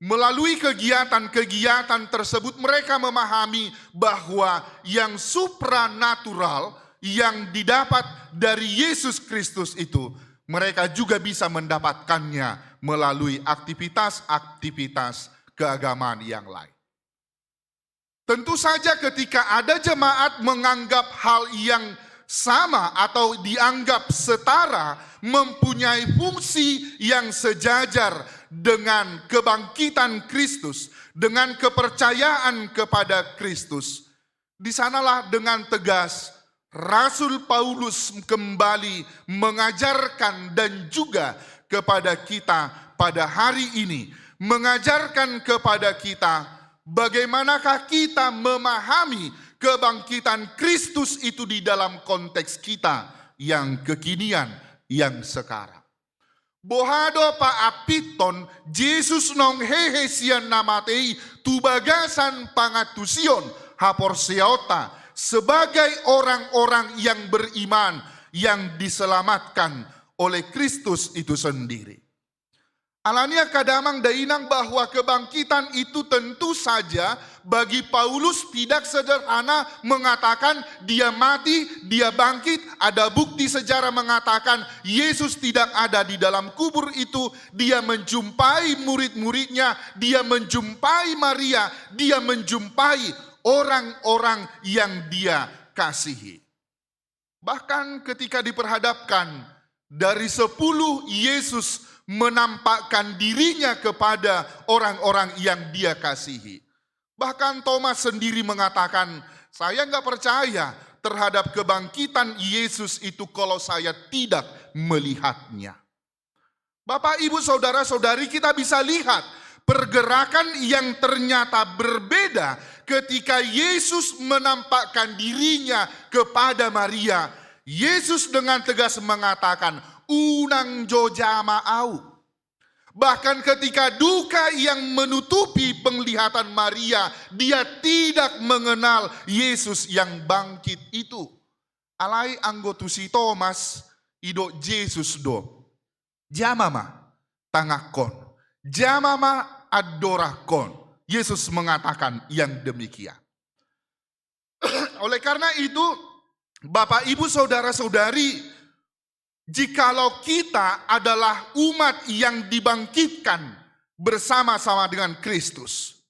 Melalui kegiatan-kegiatan tersebut, mereka memahami bahwa yang supranatural yang didapat dari Yesus Kristus itu, mereka juga bisa mendapatkannya melalui aktivitas-aktivitas keagamaan yang lain. Tentu saja, ketika ada jemaat menganggap hal yang sama atau dianggap setara, mempunyai fungsi yang sejajar dengan kebangkitan Kristus, dengan kepercayaan kepada Kristus. Di sanalah dengan tegas Rasul Paulus kembali mengajarkan dan juga kepada kita pada hari ini, mengajarkan kepada kita bagaimanakah kita memahami kebangkitan Kristus itu di dalam konteks kita yang kekinian, yang sekarang. Boha do paampiton Jesus naung hehe sian na mate i tu bagasan pangantusion haporseaonta sebagai orang-orang yang beriman, yang diselamatkan oleh Kristus itu sendiri. Alani i angka damang dainang, bahwa kebangkitan itu tentu saja bagi Paulus tidak sederhana mengatakan dia mati, dia bangkit, ada bukti sejarah mengatakan Yesus tidak ada di dalam kubur itu, dia menjumpai murid-muridnya, dia menjumpai Maria, dia menjumpai orang-orang yang dia kasihi. Bahkan ketika diperhadapkan dari sepuluh, Yesus menampakkan dirinya kepada orang-orang yang dia kasihi. Bahkan Thomas sendiri mengatakan, "Saya nggak percaya terhadap kebangkitan Yesus itu kalau saya tidak melihatnya." Bapak, Ibu, saudara-saudari, kita bisa lihat pergerakan yang ternyata berbeda ketika Yesus menampakkan dirinya kepada Maria. Yesus dengan tegas mengatakan, "Unang jo jama Au." Bahkan ketika duka yang menutupi penglihatan Maria, dia tidak mengenal Yesus yang bangkit itu. Alai anggo tu si Thomas, didok Jesus do, "Jama ma tanganhon, jama ma andorangkon." Yesus mengatakan yang demikian. Oleh karena itu, Bapak, Ibu, saudara-saudari, jikalau kita adalah umat yang dibangkitkan bersama-sama dengan Kristus,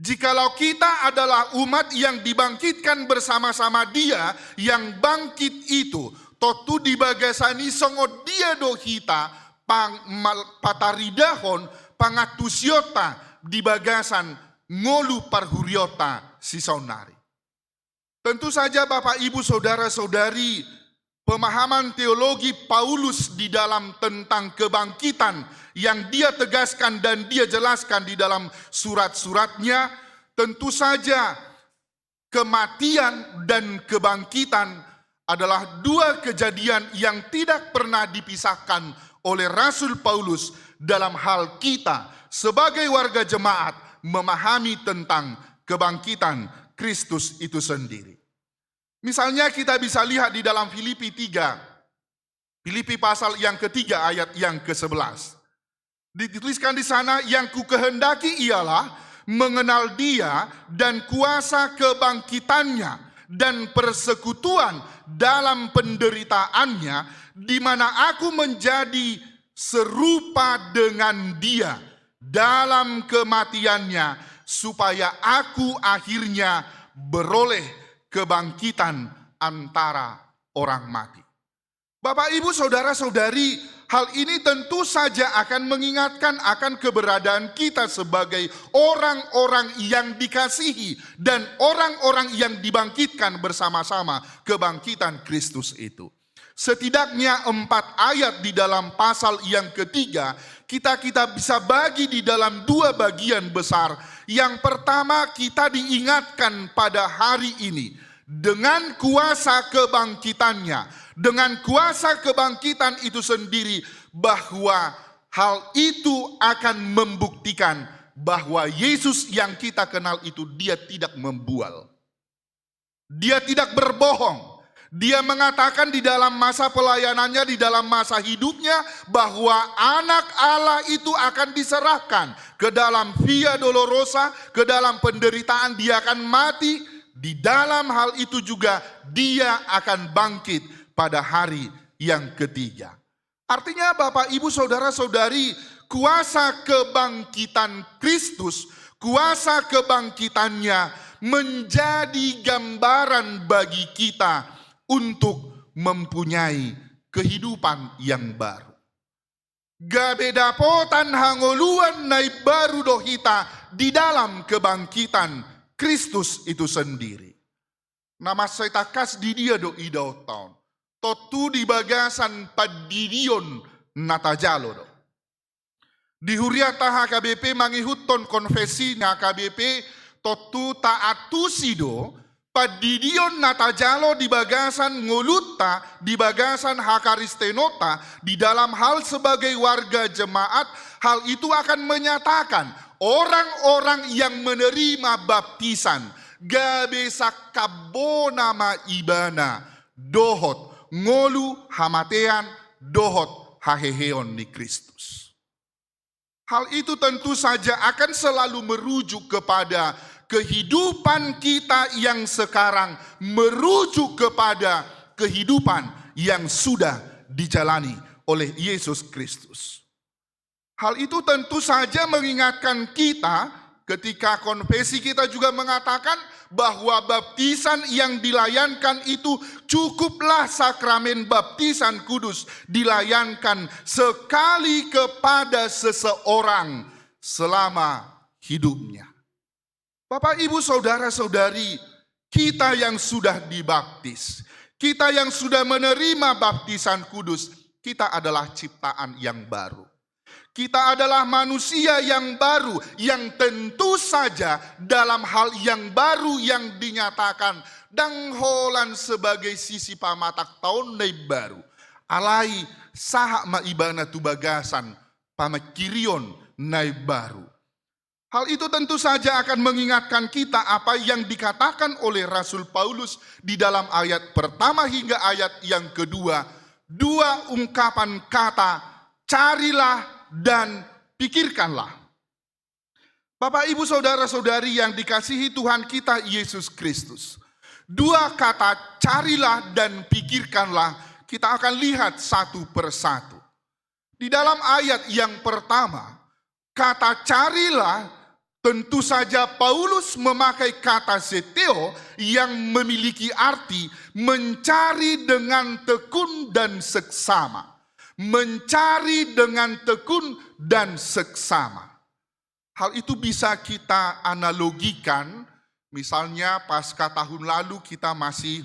jikalau kita adalah umat yang dibangkitkan bersama-sama Dia yang bangkit itu, tontu di bagasan i songon dia do hita pang-, mal-, pataridahon pangantusionta di bagasan ngolu parhuriaonta sisaonnari. Tentu saja, Bapak, Ibu, saudara-saudari, pemahaman teologi Paulus di dalam tentang kebangkitan yang dia tegaskan dan dia jelaskan di dalam surat-suratnya, tentu saja kematian dan kebangkitan adalah dua kejadian yang tidak pernah dipisahkan oleh Rasul Paulus dalam hal kita sebagai warga jemaat memahami tentang kebangkitan Kristus itu sendiri. Misalnya, kita bisa lihat di dalam Filipi tiga, Filipi pasal yang ketiga ayat yang kesebelas. Dituliskan di sana, "Yang kukehendaki ialah mengenal Dia dan kuasa kebangkitan-Nya dan persekutuan dalam penderitaan-Nya, di mana aku menjadi serupa dengan Dia dalam kematian-Nya, supaya aku akhirnya beroleh kebangkitan antara orang mati." Bapak, Ibu, saudara-saudari, hal ini tentu saja akan mengingatkan akan keberadaan kita sebagai orang-orang yang dikasihi dan orang-orang yang dibangkitkan bersama-sama kebangkitan Kristus itu. Setidaknya empat ayat di dalam pasal yang ketiga, kita, kita bisa bagi di dalam dua bagian besar. Yang pertama, kita diingatkan pada hari ini dengan kuasa kebangkitan-Nya, dengan kuasa kebangkitan itu sendiri, bahwa hal itu akan membuktikan bahwa Yesus yang kita kenal itu, Dia tidak membual. Dia tidak berbohong. Dia mengatakan di dalam masa pelayanan-Nya, di dalam masa hidup-Nya, bahwa Anak Allah itu akan diserahkan ke dalam Via Dolorosa, ke dalam penderitaan, Dia akan mati. Di dalam hal itu juga, Dia akan bangkit pada hari yang ketiga. Artinya, Bapak, Ibu, saudara-saudari, kuasa kebangkitan Kristus, kuasa kebangkitan-Nya menjadi gambaran bagi kita untuk mempunyai kehidupan yang baru. gabe dapotan hangoluan na imbaru do hita di dalam kebangkitan Kristus itu sendiri. Na mansai tangkas di dia do idaonta on? Tontu di bagasan pandidion na tajalo do. Di hurianta H K B P mangihuthon konfesi ni H K B P, tontu taantusi do pandidion na tajalo di bagasan ngolunta, di bagasan hakaristenonta, di dalam hal sebagai warga jemaat. Hal itu akan menyatakan orang-orang yang menerima baptisan gabe sangkambona ma ibana dohot ngolu, hamatean dohot haheheon ni Kristus. Hal itu tentu saja akan selalu merujuk kepada kehidupan kita yang sekarang, merujuk kepada kehidupan yang sudah dijalani oleh Yesus Kristus. Hal itu tentu saja mengingatkan kita, ketika konfesi kita juga mengatakan bahwa baptisan yang dilayankan itu cukuplah sakramen baptisan kudus dilayankan sekali kepada seseorang selama hidupnya. Bapak, Ibu, saudara-saudari, kita yang sudah dibaptis, kita yang sudah menerima baptisan kudus, kita adalah ciptaan yang baru. Kita adalah manusia yang baru, yang tentu saja dalam hal yang baru yang dinyatakan, ndang holan sebagai sisi pamatangta on na imbaru. Alai sahat ma ibana tu bagasan pamangkirion na imbaru. Hal itu tentu saja akan mengingatkan kita apa yang dikatakan oleh Rasul Paulus di dalam ayat pertama hingga ayat yang kedua. Dua ungkapan kata, carilah dan pikirkanlah. Bapak, Ibu, saudara-saudari yang dikasihi Tuhan kita Yesus Kristus, dua kata carilah dan pikirkanlah kita akan lihat satu per satu. Di dalam ayat yang pertama, kata carilah, tentu saja Paulus memakai kata zeteo yang memiliki arti mencari dengan tekun dan seksama. Mencari dengan tekun dan seksama. Hal itu bisa kita analogikan, misalnya pasca tahun lalu kita masih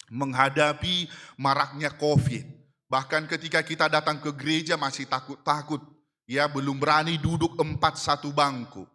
menghadapi maraknya covid. Bahkan ketika kita datang ke gereja masih takut-takut, ya, belum berani duduk empat satu bangku.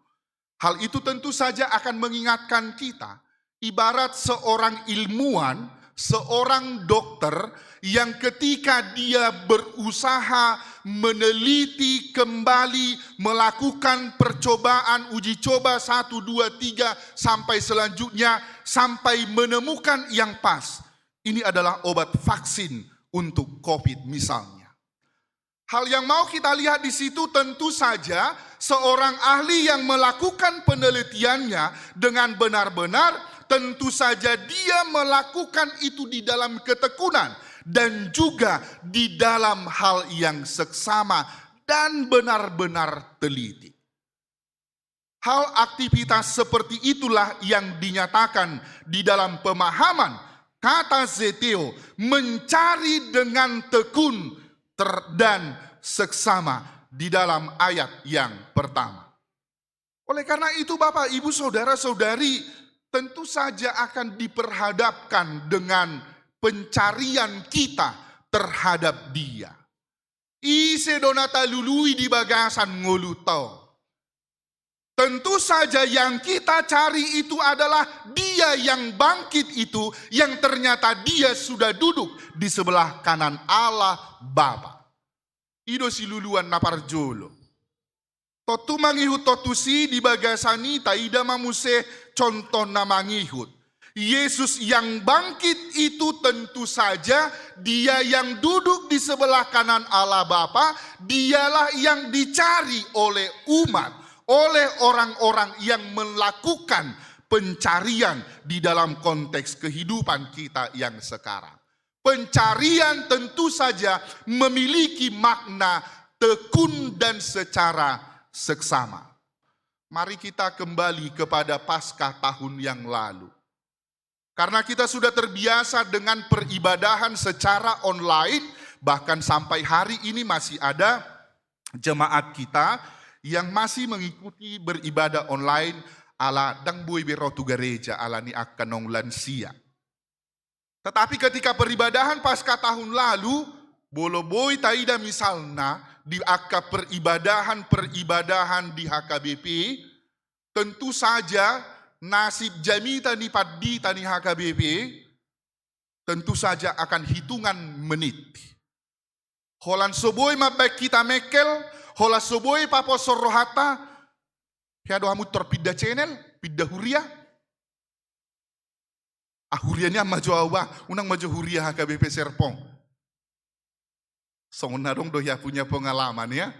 Hal itu tentu saja akan mengingatkan kita, ibarat seorang ilmuwan, seorang dokter yang ketika dia berusaha meneliti kembali, melakukan percobaan, uji coba satu, dua, tiga, sampai selanjutnya, sampai menemukan yang pas. Ini adalah obat vaksin untuk covid misalnya. Hal yang mau kita lihat di situ tentu saja seorang ahli yang melakukan penelitiannya dengan benar-benar, tentu saja dia melakukan itu di dalam ketekunan dan juga di dalam hal yang seksama dan benar-benar teliti. Hal aktivitas seperti itulah yang dinyatakan di dalam pemahaman kata zeteo, mencari dengan tekun ter-, dan seksama di dalam ayat yang pertama. Oleh karena itu, Bapak, Ibu, saudara-saudari, tentu saja akan diperhadapkan dengan pencarian kita terhadap Dia. Ise do na talului di bagasan ngolunta on? Tentu saja yang kita cari itu adalah Dia yang bangkit itu, yang ternyata Dia sudah duduk di sebelah kanan Allah Bapa. I do siluluan na parjolo. Tontu mangihuthon tusi di bagasan i, taida ma muse contoh na mangihut. Yesus yang bangkit itu tentu saja Dia yang duduk di sebelah kanan Allah Bapa, Dialah yang dicari oleh umat, oleh orang-orang yang melakukan pencarian di dalam konteks kehidupan kita yang sekarang. Pencarian tentu saja memiliki makna tekun dan secara seksama. Mari kita kembali kepada Paskah tahun yang lalu. Karena kita sudah terbiasa dengan peribadahan secara online, bahkan sampai hari ini masih ada, jemaat kita yang masih mengikuti beribadah online ala ndang boi be ro tu gareja ala ni angka naung lansia. Tetapi ketika peribadahan Paskah tahun lalu, molo boi taida misalna di angka peribadahan-peribadahan di H K B P, tentu saja nasib jamita ni pandita ni H K B P tentu saja akan hitungan menit. Holan so boi mambaen hita mengkel, holan so boi paposhon rohanta, hea do hamu tor pinda channel, pinda huria. Ah, huria nian ma jo au ba, unang ma jo huria H K B P Serpong. Songon na adong do hea punya pengalaman ya.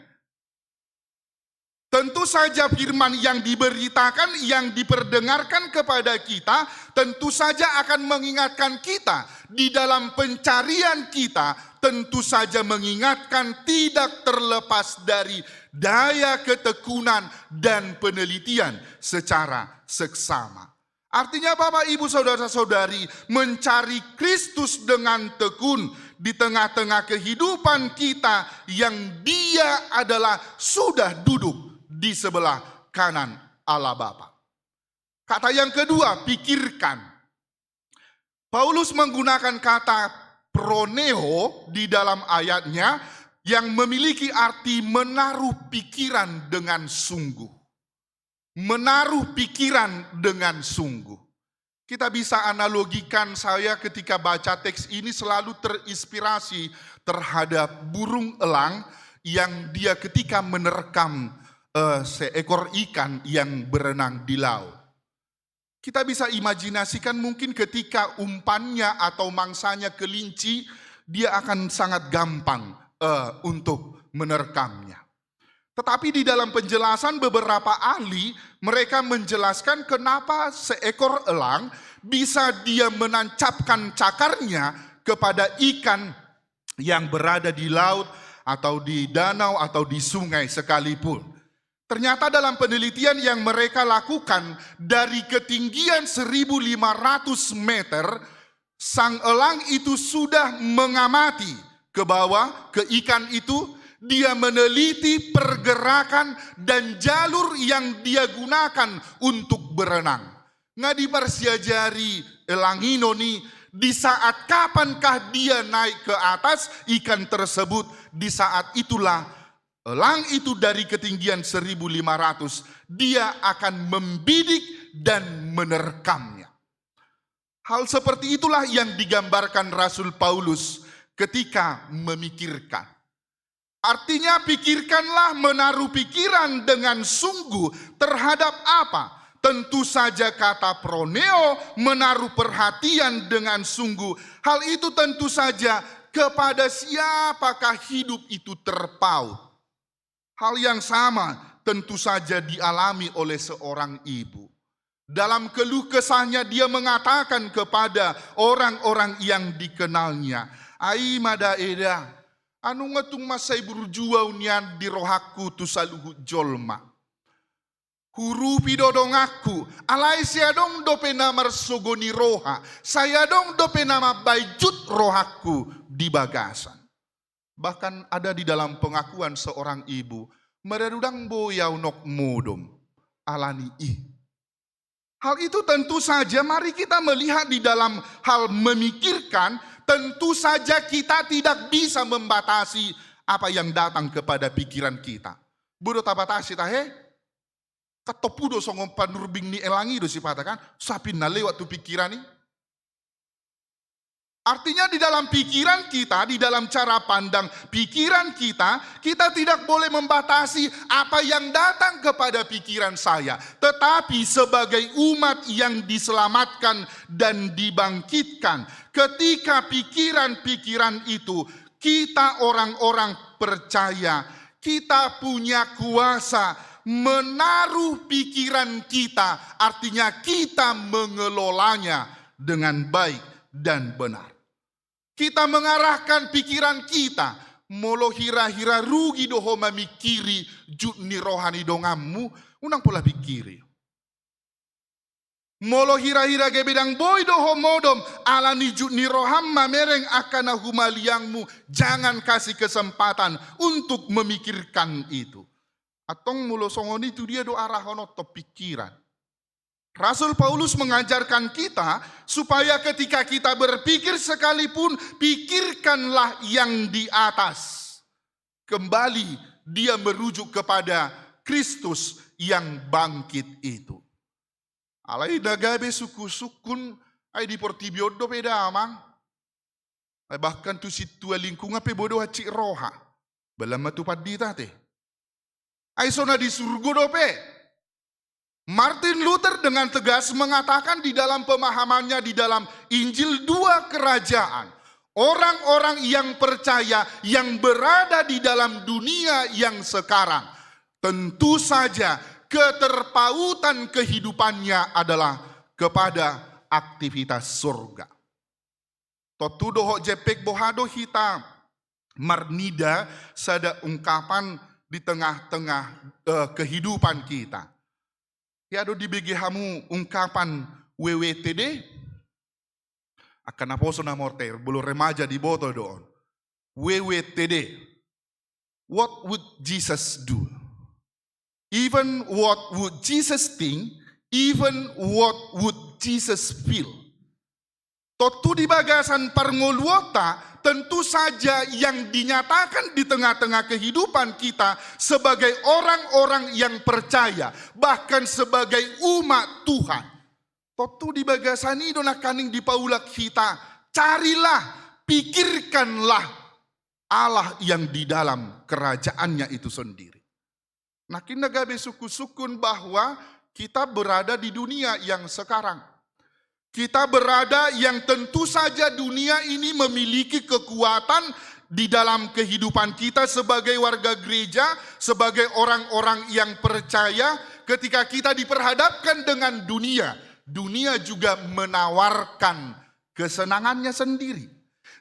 Tentu saja firman yang diberitakan, yang diperdengarkan kepada kita, tentu saja akan mengingatkan kita di dalam pencarian kita, tentu saja mengingatkan tidak terlepas dari daya ketekunan dan penelitian secara seksama. Artinya, Bapak, Ibu, saudara-saudari, mencari Kristus dengan tekun di tengah-tengah kehidupan kita yang Dia adalah sudah duduk di sebelah kanan Allah Bapa. Kata yang kedua, pikirkan. Paulus menggunakan kata proneo di dalam ayatnya yang memiliki arti menaruh pikiran dengan sungguh. Menaruh pikiran dengan sungguh. Kita bisa analogikan, saya ketika baca teks ini selalu terinspirasi terhadap burung elang yang dia ketika menerkam, eh, seekor ikan yang berenang di laut. Kita bisa imajinasikan mungkin ketika umpannya atau mangsanya kelinci, dia akan sangat gampang, eh, untuk menerkamnya. Tetapi di dalam penjelasan beberapa ahli, mereka menjelaskan kenapa seekor elang bisa dia menancapkan cakarnya kepada ikan yang berada di laut atau di danau atau di sungai sekalipun. Ternyata dalam penelitian yang mereka lakukan, dari ketinggian seribu lima ratus meter, sang elang itu sudah mengamati ke bawah, ke ikan itu, dia meneliti pergerakan dan jalur yang dia gunakan untuk berenang. Nga diparsiajari elang i ninna i, di saat kapankah dia naik ke atas ikan tersebut, di saat itulah elang itu dari ketinggian seribu lima ratus, dia akan membidik dan menerkamnya. Hal seperti itulah yang digambarkan Rasul Paulus ketika memikirkan. Artinya, pikirkanlah, menaruh pikiran dengan sungguh terhadap apa? Tentu saja kata proneo, menaruh perhatian dengan sungguh. Hal itu tentu saja kepada siapakah hidup itu terpaut. Hal yang sama tentu saja dialami oleh seorang ibu. Dalam keluh kesahnya, dia mengatakan kepada orang-orang yang dikenalnya, "Ai ma da eda, anu nga tung mansai burju au nian di rohangku tu saluhut jolma. Huurupi do donganku, alai sai adong dope na marsogo ni roha, sai adong dope na mambaenjut rohangku di bagasan." Bahkan ada di dalam pengakuan seorang ibu, "Maradu ndang boi au nunga modom ala ni i." Hal itu tentu saja, mari kita melihat di dalam hal memikirkan, tentu saja kita tidak bisa membatasi apa yang datang kepada pikiran kita. Boi do tabatasi tahe? Kan tompu do songon panurbing ni elang i do sipata kan, sahat na lewat tu pikiran i. Artinya, di dalam pikiran kita, di dalam cara pandang pikiran kita, kita tidak boleh membatasi apa yang datang kepada pikiran saya. Tetapi sebagai umat yang diselamatkan dan dibangkitkan, ketika pikiran-pikiran itu, kita orang-orang percaya, kita punya kuasa menaruh pikiran kita, artinya kita mengelolanya dengan baik dan benar. Kita mengarahkan pikiran kita, molo hira-hira rugi do ho mamingkiri jut ni roha ni donganmu, unang pola pingkiri. Molo hira-hira gabe ndang boi do ho modom, ala ni jut ni roham mamereng angka na humaliangmu, jangan kasih kesempatan untuk memikirkan itu. Antong molo songon i, tu dia do arahononta pikiran? Rasul Paulus mengajarkan kita supaya ketika kita berpikir sekalipun, pikirkanlah yang di atas. Kembali dia merujuk kepada Kristus yang bangkit itu. Alai na gabe sungkun-sungkun, ai di portibi on dope damang. Ai bahkan tu sintua lingkungan pe boi do hansit roha. Balan ma tu pandita te. Ai so na di surgo dope. Martin Luther dengan tegas mengatakan di dalam pemahamannya di dalam Injil dua kerajaan, orang-orang yang percaya yang berada di dalam dunia yang sekarang, tentu saja keterpautan kehidupannya adalah kepada aktivitas surga. Tontu dohot jempek boha do hita marnida sada ungkapan di tengah-tengah, eh, kehidupan kita. Ia do dibege hamu ungkapan W W T D? Angka naposo na morter, molo remaja diboto do on. W W T D. What would Jesus do? Even what would Jesus think? Even what would Jesus feel? Tontu di bagasan parngoluonta, tentu saja yang dinyatakan di tengah-tengah kehidupan kita sebagai orang-orang yang percaya, bahkan sebagai umat Tuhan. Tontu di bagasan i do nangkaning dipaulak hita, carilah, pikirkanlah Allah yang di dalam kerajaannya itu sendiri. Nangkin na gabe sungkun-sungkun bahwa kita berada di dunia yang sekarang. Kita berada yang tentu saja dunia ini memiliki kekuatan di dalam kehidupan kita sebagai warga gereja, sebagai orang-orang yang percaya. Ketika kita diperhadapkan dengan dunia, dunia juga menawarkan kesenangannya sendiri.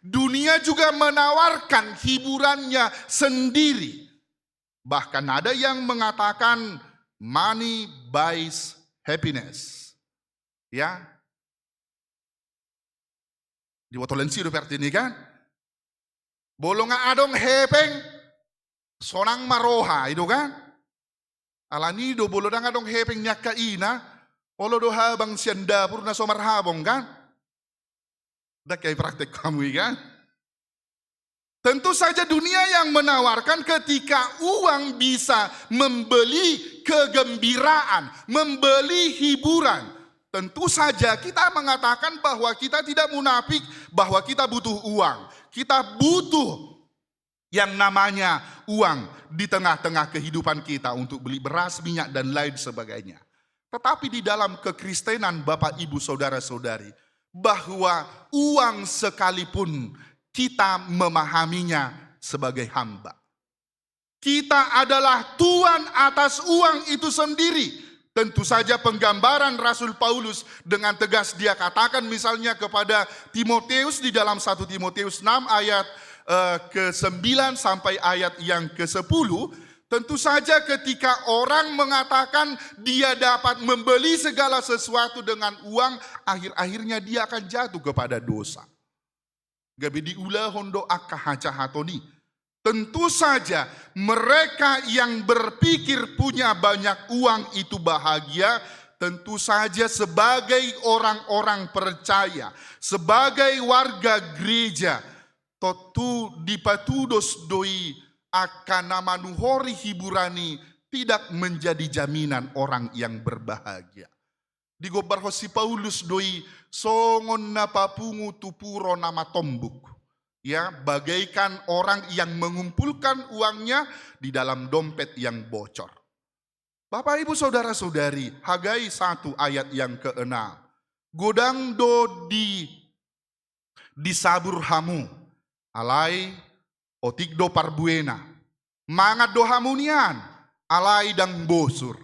Dunia juga menawarkan hiburannya sendiri. Bahkan ada yang mengatakan, "Money buys happiness." Ya. Diboto lensi do berarti ini kan? Molo nga adong hepeng, sonang ma roha, i do kan? Alani do molo ndang adong hepeng ni angka ina, olo do habang sian dapur na so marhabong kan? Ndang hea praktek hamu i kan? Tentu saja dunia yang menawarkan ketika uang bisa membeli kegembiraan, membeli hiburan. Tentu saja kita mengatakan bahwa kita tidak munafik, bahwa kita butuh uang. Kita butuh yang namanya uang di tengah-tengah kehidupan kita untuk beli beras, minyak, dan lain sebagainya. Tetapi di dalam kekristenan, Bapak, Ibu, Saudara-saudari, bahwa uang sekalipun kita memahaminya sebagai hamba. Kita adalah tuan atas uang itu sendiri. Tentu saja penggambaran Rasul Paulus dengan tegas dia katakan misalnya kepada Timoteus di dalam satu Timoteus enam ayat, eh, kesembilan sampai ayat yang kesepuluh, tentu saja ketika orang mengatakan dia dapat membeli segala sesuatu dengan uang, akhir-akhirnya dia akan jatuh kepada dosa. Gabe diulahon do angka hajahaton i. Tentu saja mereka yang berpikir punya banyak uang itu bahagia, tentu saja sebagai orang-orang percaya, sebagai warga gereja, tontu dipatudos do i angka na manuhori hiburan i tidak menjadi jaminan orang yang berbahagia. Digombarhon si Paulus do i songon na papungu tu puro na matombuk. Ya, bagaikan orang yang mengumpulkan uangnya di dalam dompet yang bocor. Bapak, Ibu, Saudara-saudari, Hagai satu ayat yang keenam. Godang do di, disabur hamu, alai otik do parbuena. Mangan do hamu nian, alai ndang bosur.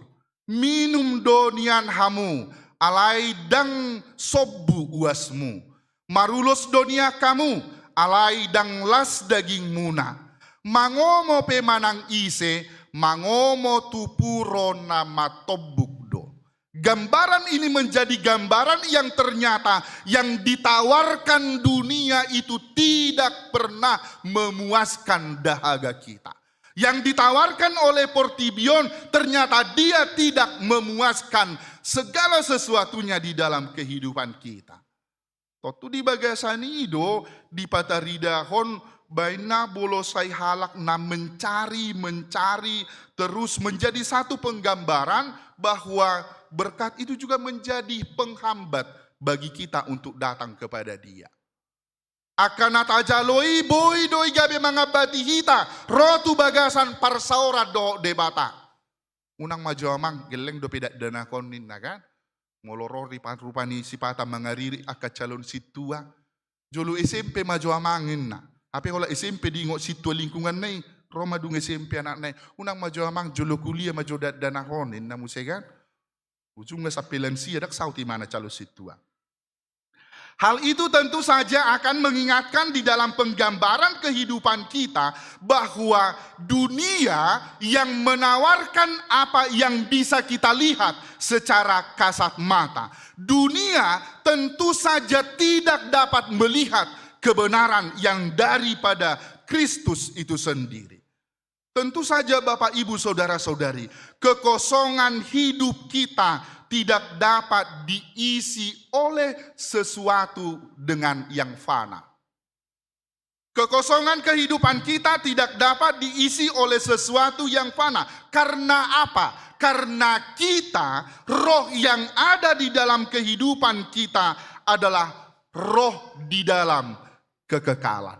Minum do nian hamu, alai ndang sombu uasmu. Marulos do nian hamu, alai ndang las dagingmuna. Mangomo pe manang ise, mangomo tu puro na matombuk do. Gambaran ini menjadi gambaran yang ternyata yang ditawarkan dunia itu tidak pernah memuaskan dahaga kita. Yang ditawarkan oleh portibi on ternyata dia tidak memuaskan segala sesuatunya di dalam kehidupan kita. Tontu di bagasan i do dipataridahon baen na molo sai halak na mencari, mencari, terus menjadi satu penggambaran bahwa berkat itu juga menjadi penghambat bagi kita untuk datang kepada Dia. Angka na tajalo i boi do i gabe mangambati hita ro tu bagasan parsaoran dohot Debata. Unang ma jo amang, gelleng dope dakdanakon ninna kan. Molo ro ripa-, rupa ni sipata mangaririk angka calon sintua. Jolo S M P ma jo amang ninna. Hape holan S M P diingot sintua lingkunganna i, ro ma dung S M P anakna i. Unang ma jo amang, jolo kuliah ma jo dakdanakon ninna muse kan. Ujungna sampe lansia ndang saut imana calon sintua. Hal itu tentu saja akan mengingatkan di dalam penggambaran kehidupan kita bahwa dunia yang menawarkan apa yang bisa kita lihat secara kasat mata. Dunia tentu saja tidak dapat melihat kebenaran yang daripada Kristus itu sendiri. Tentu saja, Bapak, Ibu, saudara-saudari, kekosongan hidup kita tidak dapat diisi oleh sesuatu dengan yang fana. Kekosongan kehidupan kita tidak dapat diisi oleh sesuatu yang fana. Karena apa? Karena kita, roh yang ada di dalam kehidupan kita adalah roh di dalam kekekalan.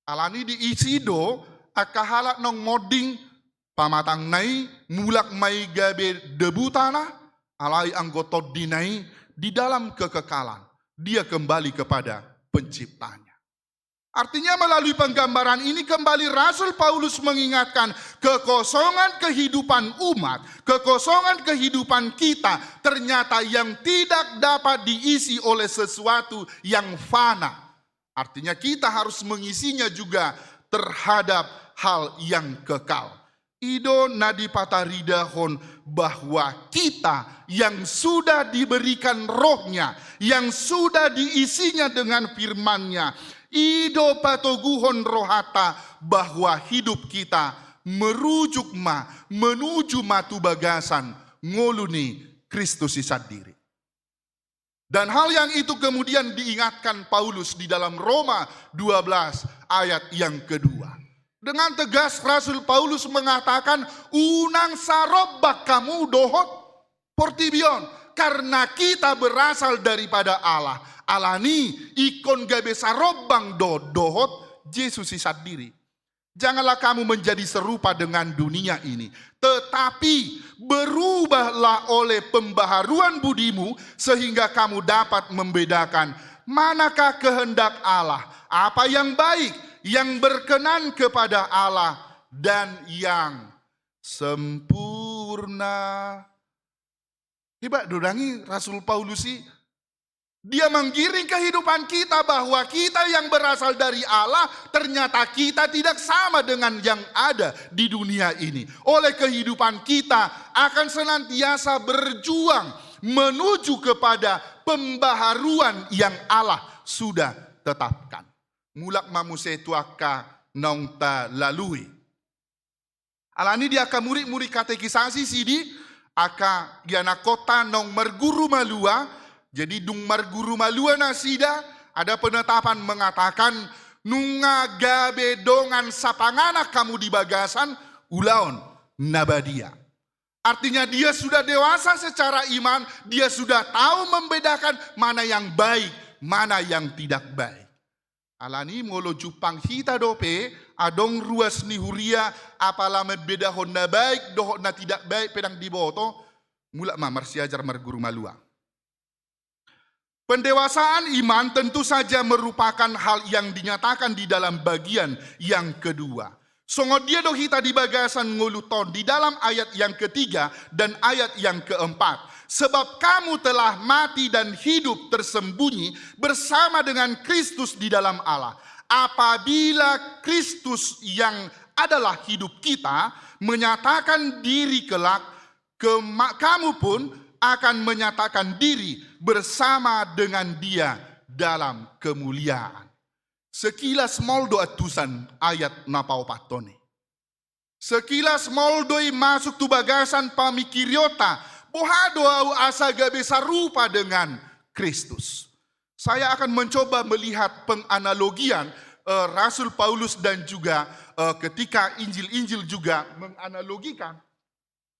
Alani diisi do angka halak naung monding pamatangna i, mulak ma i gabe debu tanah, alai anggo tondina i di dalam kekekalan. Dia kembali kepada penciptanya. Artinya, melalui penggambaran ini kembali Rasul Paulus mengingatkan kekosongan kehidupan umat, kekosongan kehidupan kita ternyata yang tidak dapat diisi oleh sesuatu yang fana. Artinya, kita harus mengisinya juga terhadap hal yang kekal. I do na dipataridahon bahwa kita yang sudah diberikan Roh-Nya, yang sudah diisinya dengan firman-Nya, i do patoguhon rohanta bahwa hidup kita merujuk ma, menuju ma tu bagasan ngolu ni Kristus i sandiri. Dan hal yang itu kemudian diingatkan Paulus di dalam Roma dua belas ayat yang kedua. Dengan tegas Rasul Paulus mengatakan, "Unang sarombang hamu dohot portibi on, karena kita berasal daripada Allah." Alani ingkon gabe sarombang do-, dohot Jesus i sandiri. Janganlah kamu menjadi serupa dengan dunia ini, tetapi berubahlah oleh pembaharuan budimu, sehingga kamu dapat membedakan manakah kehendak Allah, apa yang baik, yang berkenan kepada Allah, dan yang sempurna. Hebat do dang i Rasul Paulus i. Dia menggiring kehidupan kita bahwa kita yang berasal dari Allah, ternyata kita tidak sama dengan yang ada di dunia ini. Oleh kehidupan kita akan senantiasa berjuang menuju kepada pembaharuan yang Allah sudah tetapkan. Mulak ma muse tu angka naung talalui. Alani di angka murid-murid katekisasi sidi, angka ianakkonta naung marguru malua, jadi dung marguru malua nasida, ada penetapan mengatakan, nunga gabe dongan sapanganan hamu di bagasan ulaon na badia. Artinya dia sudah dewasa secara iman, dia sudah tahu membedakan mana yang baik, mana yang tidak baik. Alani molo jumpang hita dope, adong ruas ni huria, apala membedahon na baik dohot na tidak baik pe ndang diboto, mulak ma marsiajar marguru malua. Pendewasaan iman tentu saja merupakan hal yang dinyatakan di dalam bagian yang kedua. Songon dia do hita di bagasan ngolu tondi dalam ayat yang ketiga dan ayat yang keempat. Sebab kamu telah mati dan hidup tersembunyi bersama dengan Kristus di dalam Allah. Apabila Kristus yang adalah hidup kita menyatakan diri kelak, kema-, kamu pun akan menyatakan diri bersama dengan Dia dalam kemuliaan. Sekilas molo do antusan ayat na paopathon i. Sekilas molo do i masuk tu bagasan pamingkirionta, boha do ahu asa gabe sarupa dengan Kristus. Saya akan mencoba melihat penganalogian, eh, Rasul Paulus dan juga, eh, ketika Injil-Injil juga menganalogikan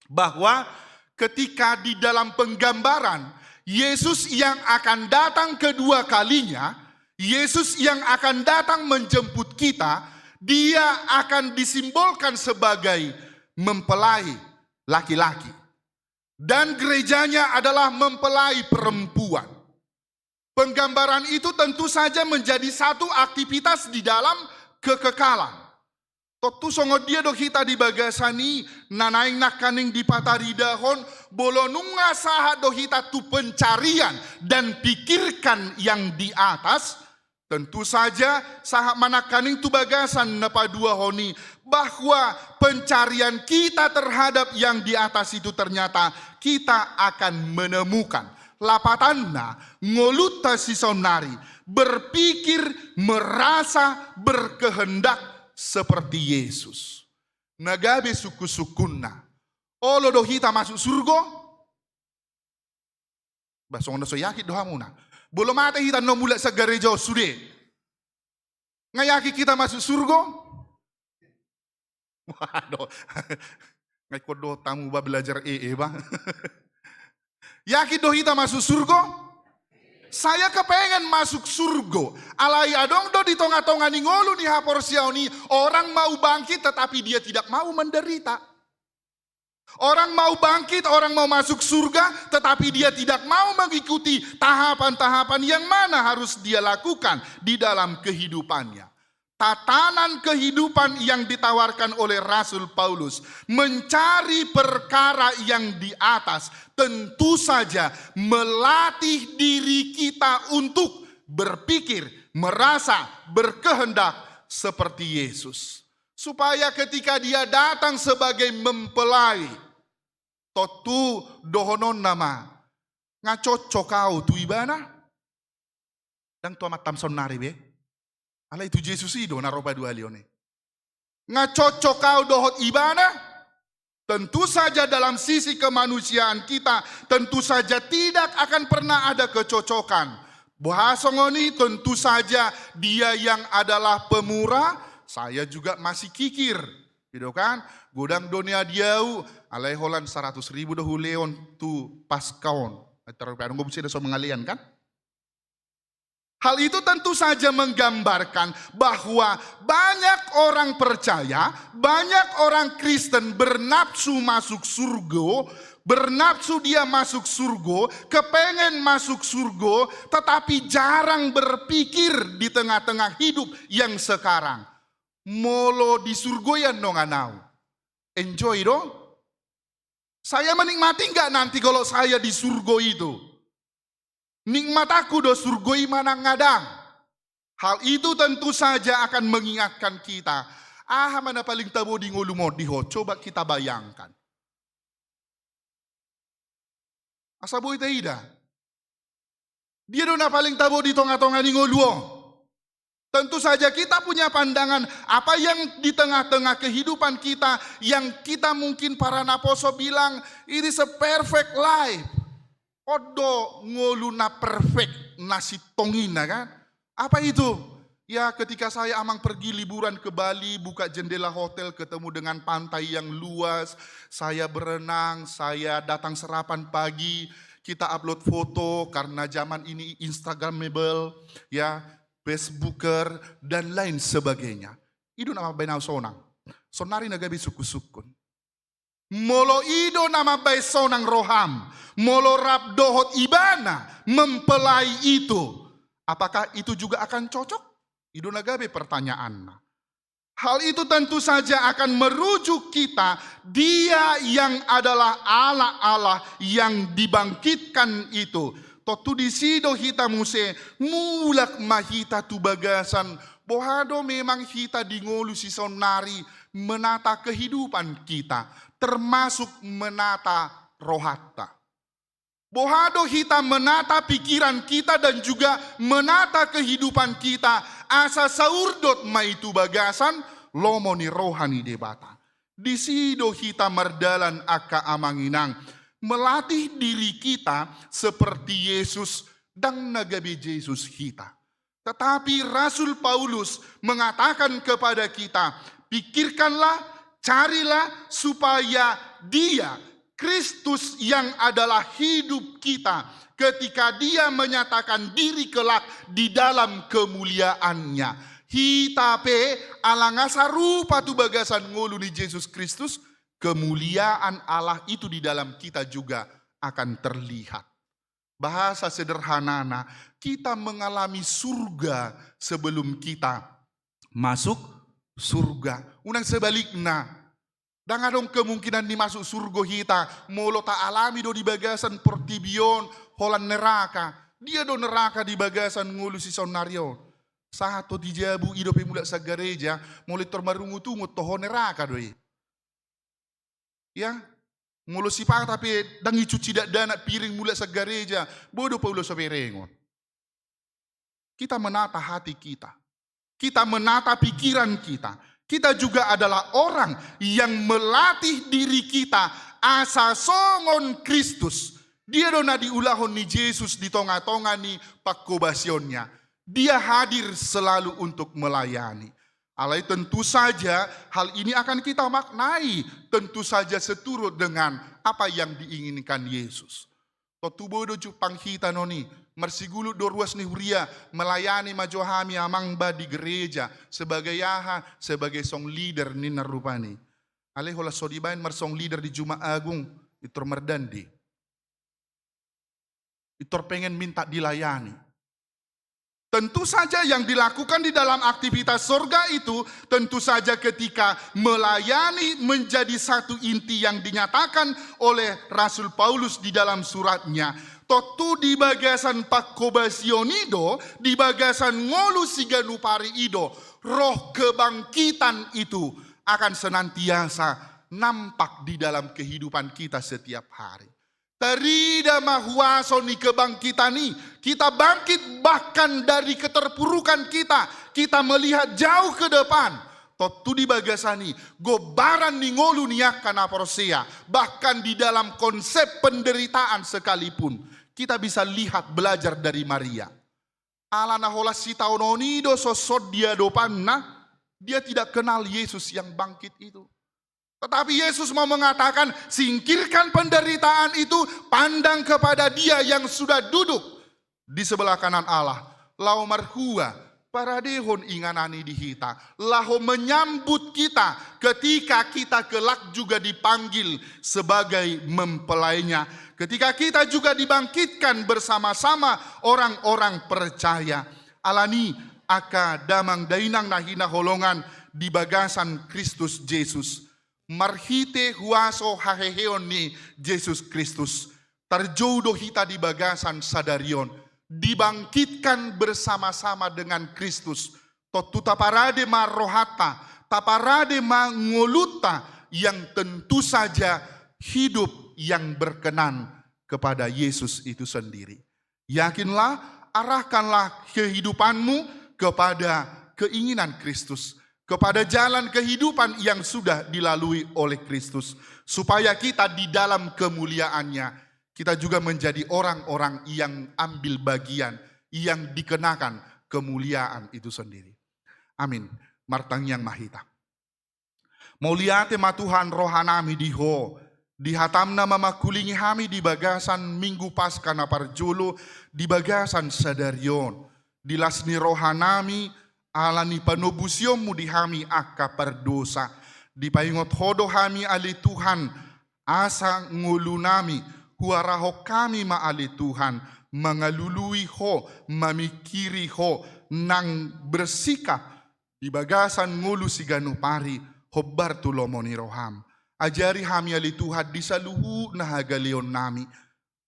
bahwa ketika di dalam penggambaran Yesus yang akan datang kedua kalinya, Yesus yang akan datang menjemput kita, Dia akan disimbolkan sebagai mempelai laki-laki. Dan gereja-Nya adalah mempelai perempuan. Penggambaran itu tentu saja menjadi satu aktivitas di dalam kekekalan. Tontu songon dia do hita di bagasan i, na naeng nangkaning dipataridahon, molo nunga sahat do hita tu pencarian dan pikirkan yang di atas, tentu saja sahat ma nangkaning tu bagasan na paduahon i, bahwa pencarian kita terhadap yang di atas itu ternyata kita akan menemukan. Lapatanna, ngolunta sisaonnari berpikir, merasa, berkehendak seperti Yesus. Na gabe sungkun-sungkunna. Olo do hita masuk surgo? Bah, songon na so yakin do hamuna. Molo mate hita annon mulak sian gareja on sude, nga yakin hita masuk surgo? Waduh. Nga ingkon dohot hamu bah belajar E E bah. Yakin do hita masuk surgo? Saya kepengen masuk surgo. Alai adong do di tonga-tonga ni ngolu ni haporseaon i, orang mau bangkit tetapi dia tidak mau menderita. Orang mau bangkit, orang mau masuk surga, tetapi dia tidak mau mengikuti tahapan-tahapan yang mana harus dia lakukan di dalam kehidupannya. Tatanan kehidupan yang ditawarkan oleh Rasul Paulus, mencari perkara yang di atas, tentu saja melatih diri kita untuk berpikir, merasa, berkehendak seperti Yesus. Supaya ketika Dia datang sebagai mempelai, tontu dohononna ma, nga cocok ahu tu Ibana? Ndang tu amantam saonnari be. Alai tu Jesus i do na ro paduahalihon i. Nga cocok ahu dohot Ibana? Tentu saja dalam sisi kemanusiaan kita, tentu saja tidak akan pernah ada kecocokan. Boha songon i, tentu saja Dia yang adalah pemurah, saya juga masih kikir. Gitu kan? Godang do nian di ahu, alai holan saratus ribu do hulehon tu Paska on. Taruh pe adong do muse na so mangalean kan? Hal itu tentu saja menggambarkan bahwa banyak orang percaya, banyak orang Kristen bernafsu masuk surgo, bernafsu dia masuk surgo, kepengen masuk surgo, tetapi jarang berpikir di tengah-tengah hidup yang sekarang. Molo di surgo i annon anau, enjoy do? Saya menikmati nggak nanti kalau saya di surgo itu? Nikmatanku do surgo i manang nga ndang? Hal itu tentu saja akan mengingatkan kita. Aha ma na paling tabo di ngolum on di ho? Coba kita bayangkan. Asa boi taida. Dia do na paling tabo di tonga-tonga ni ngolu on. Tentu saja kita punya pandangan apa yang di tengah-tengah kehidupan kita, yang kita mungkin para naposo bilang, "It is a perfect life." On do ngolu na perfect, na sintong i na kan? Apa itu? Ya, ketika saya, Amang, pergi liburan ke Bali, buka jendela hotel, ketemu dengan pantai yang luas, saya berenang, saya datang sarapan pagi, kita upload foto, karena zaman ini Instagramable, ya, Facebooker, dan lain sebagainya. I do na mambahen ahu sonang. Saonnari na gabe sungkun-sungkun. Molo i do na mambahen sonang roham, molo rap dohot Ibana mempelai itu, apakah itu juga akan cocok? I do na gabe pertanyaanna. Hal itu tentu saja akan merujuk kita, Dia yang adalah Allah-Allah yang dibangkitkan itu. Tontu disi do hita muse, mulak ma hita tu bagasan, boha do memang hita di ngolu sisaonnari menata kehidupan kita, termasuk menata rohanta. Boha do hita menata pikiran kita dan juga menata kehidupan kita, asa saurdot ma i tu bagasan lomo ni roha ni Debata. Disi do hita mardalan angka amang inang, melatih diri kita seperti Yesus, ndang na gabe Jesus hita. Tetapi Rasul Paulus mengatakan kepada kita, pikirkanlah, carilah supaya Dia, Kristus yang adalah hidup kita, ketika Dia menyatakan diri kelak di dalam kemuliaan-Nya. Hita pe, ala nga sarupa tu bagasan ngolu ni Jesus Kristus, kemuliaan Allah itu di dalam kita juga akan terlihat. Bahasa sederhanana, kita mengalami surga sebelum kita masuk surga. Unang sebalikna, ndang adong kemungkinan ni masuk surga hita molo taalami do di bagasan portibi on holan neraka. Dia do neraka di bagasan ngolu sisaonnari on. Sahat ho di jabu, i dope mulak sian gareja, molo i tor marungut-ungut, toho neraka do i. Ya, molo sipata pe ndang icuci dakdanak piring mulak sian gareja, boi do paula so berengon. Kita menata hati kita. Kita menata pikiran kita. Kita juga adalah orang yang melatih diri kita asa songon Kristus. Dia do na diulahon ni Jesus di tonga-tonga ni pangkobasionnya. Dia hadir selalu untuk melayani. Alai tentu saja hal ini akan kita maknai, tentu saja seturut dengan apa yang diinginkan Yesus. Tontu boi do jumpang hita non i, marsigulung do ruas ni huria, melayani ma jo hami amang ba di gereja, sebagai aha, sebagai song leader ninna rupani. Alai holan so dibaen marsong leader di Jumat Agung, i tor mardandi. I tor pengen minta dilayani. Tentu saja yang dilakukan di dalam aktivitas sorga itu, tentu saja ketika melayani menjadi satu inti yang dinyatakan oleh Rasul Paulus di dalam suratnya. Tontu di bagasan pangkobasion i do, di bagasan ngolu siganup ari i do, roh kebangkitan itu akan senantiasa nampak di dalam kehidupan kita setiap hari. Tarida ma huaso ni kebangkitan i, kita bangkit bahkan dari keterpurukan kita, kita melihat jauh ke depan. Tontu di bagasan i, gombaran ni ngolu ni angka na porsea, bahkan di dalam konsep penderitaan sekalipun, kita bisa lihat belajar dari Maria. Ala na holan sitaonon i do songon dia dopanna, dia tidak kenal Yesus yang bangkit itu. Tetapi Yesus mau mengatakan, singkirkan penderitaan itu, pandang kepada Dia yang sudah duduk di sebelah kanan Allah. Laho marhua, paradehon inganan i di hita. Laho menyambut kita ketika kita kelak juga dipanggil sebagai mempelainya. Ketika kita juga dibangkitkan bersama-sama orang-orang percaya. Alani angka damang dainang na hinaholongan di bagasan Kristus Jesus. Marhite huaso haheheon ni Jesus Kristus, tarjou do hita di bagasan sadari on, dibangkitkan bersama-sama dengan Kristus. Tontu taparade ma rohanta, taparade ma ngolunta yang tentu saja hidup yang berkenan kepada Yesus itu sendiri. Yakinlah, arahkanlah kehidupanmu kepada keinginan Kristus, kepada jalan kehidupan yang sudah dilalui oleh Kristus, supaya kita di dalam kemuliaan-Nya, kita juga menjadi orang-orang yang ambil bagian, yang dikenakan kemuliaan itu sendiri. Amin. Martangiang ma hita. Mauliate ma Tuhan rohanami di Ho, di hatam na mamangkulingi hami di bagasan Minggu Paskah na parjolo, di bagasan sadari on, di las ni rohanami, ala ni panobusionmu di hami angka pardosa. Dipaingot Ho do hami ale Tuhan, asa ngolunami, huarahon hami ma ale Tuhan, mangalului Ho, mamingkiri Ho, nang bersikap, di bagasan ngolu siganup ari, hombar tu lomo ni roham. Ajari hami ale Tuhan di saluhutna hagaleonnami.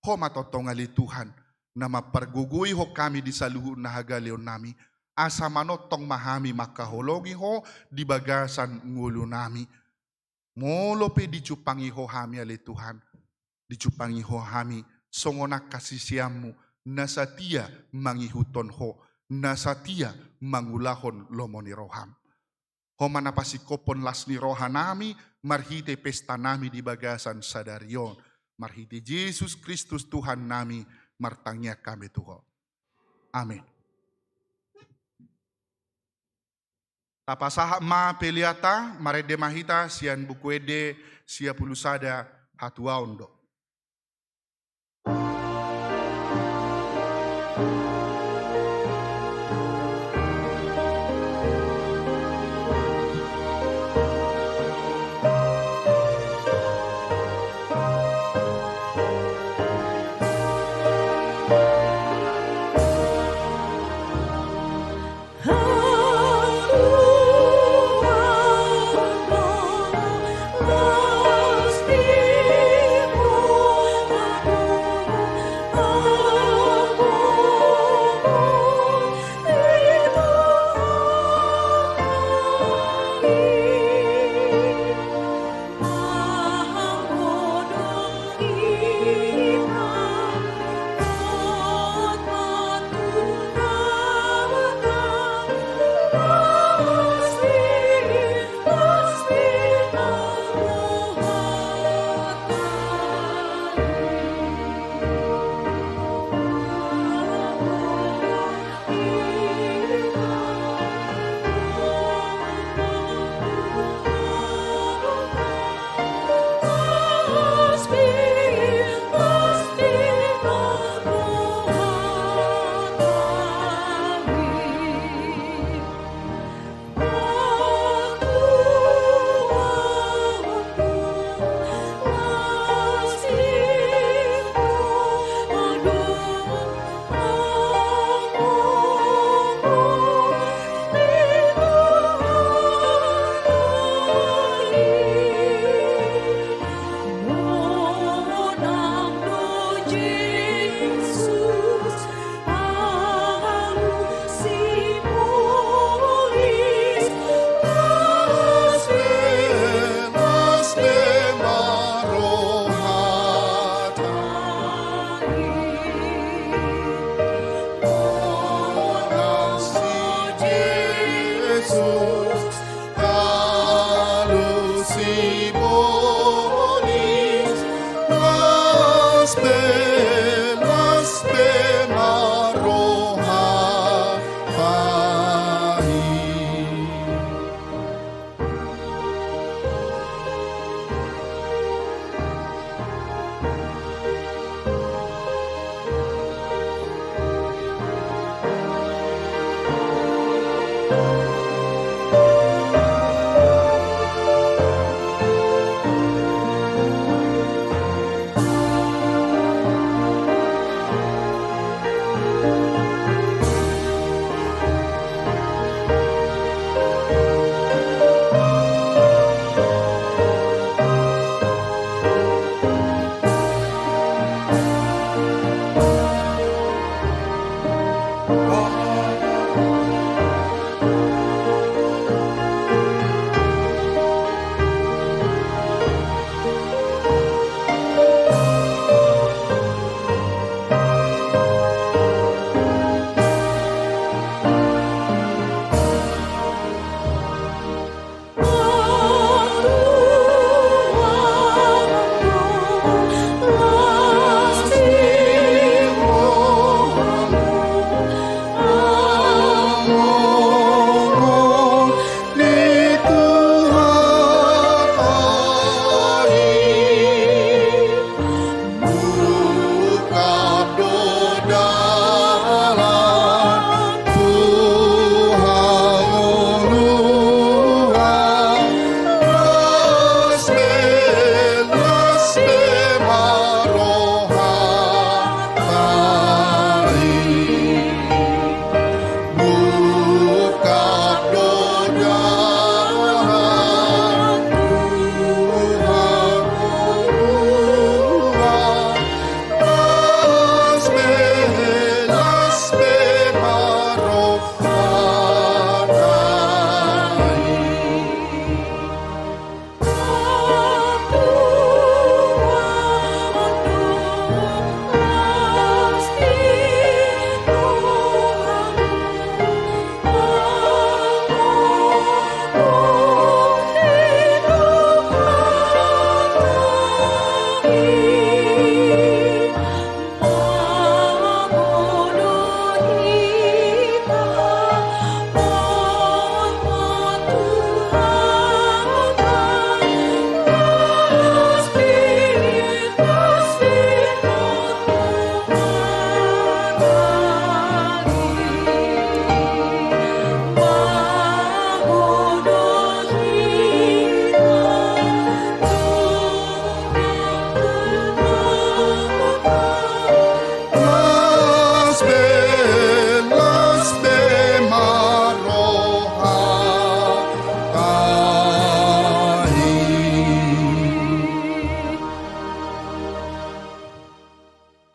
Ho ma tongtong ale Tuhan, na mampargogoihon hami di saluhutna hagaleonnami. Asa manongtong ma hami mangkaholongi Ho di bagasan ngolunami. Molo pe dijumpangi Ho hami ale Tuhan, dijumpangi Ho hami songon angka siseanmu, na satia mangihuthon Ho, na satia mangulahon lomo ni roham. Ho ma na pasingkophon las ni rohanami, marhite pestanami di bagasan sadari on. Marhite Jesus Kristus Tuhannami, martangiang hami tu Ho. Amin. Tapasahat ma peleanta, marende ma hita sian Buku Ende sia pulu sada, hatuaon do.